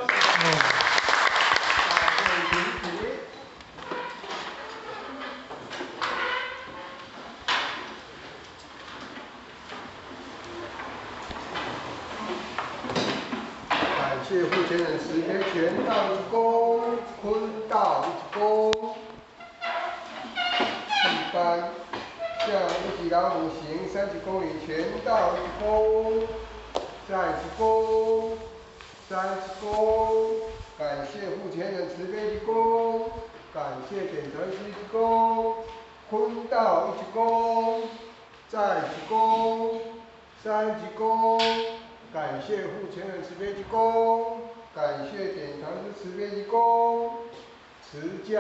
感謝護前人慈悲全道一躬，坤道一躬。一般向無極老母行30公里，全道一躬，再一躬，三鞠躬。感謝護前人慈悲一躬，感謝點傳師一躬，坤道一躬，再一躬，三鞠躬。感謝護前人慈悲一躬，感謝點傳師慈悲一躬，持駕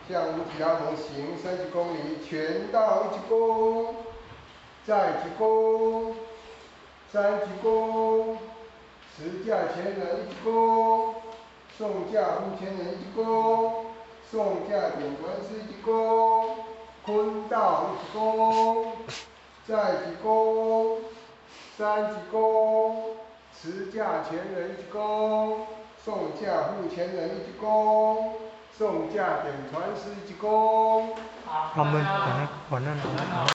向無極老母行30公里，全道一躬，再一躬，三鞠躬，持駕前人一躬，送駕護前人一躬，送駕點傳師一躬，坤道一躬，再一躬。三鞠躬，持駕前人一躬，送駕護前人一躬，送駕點傳師一躬。
他們晚安，晚安。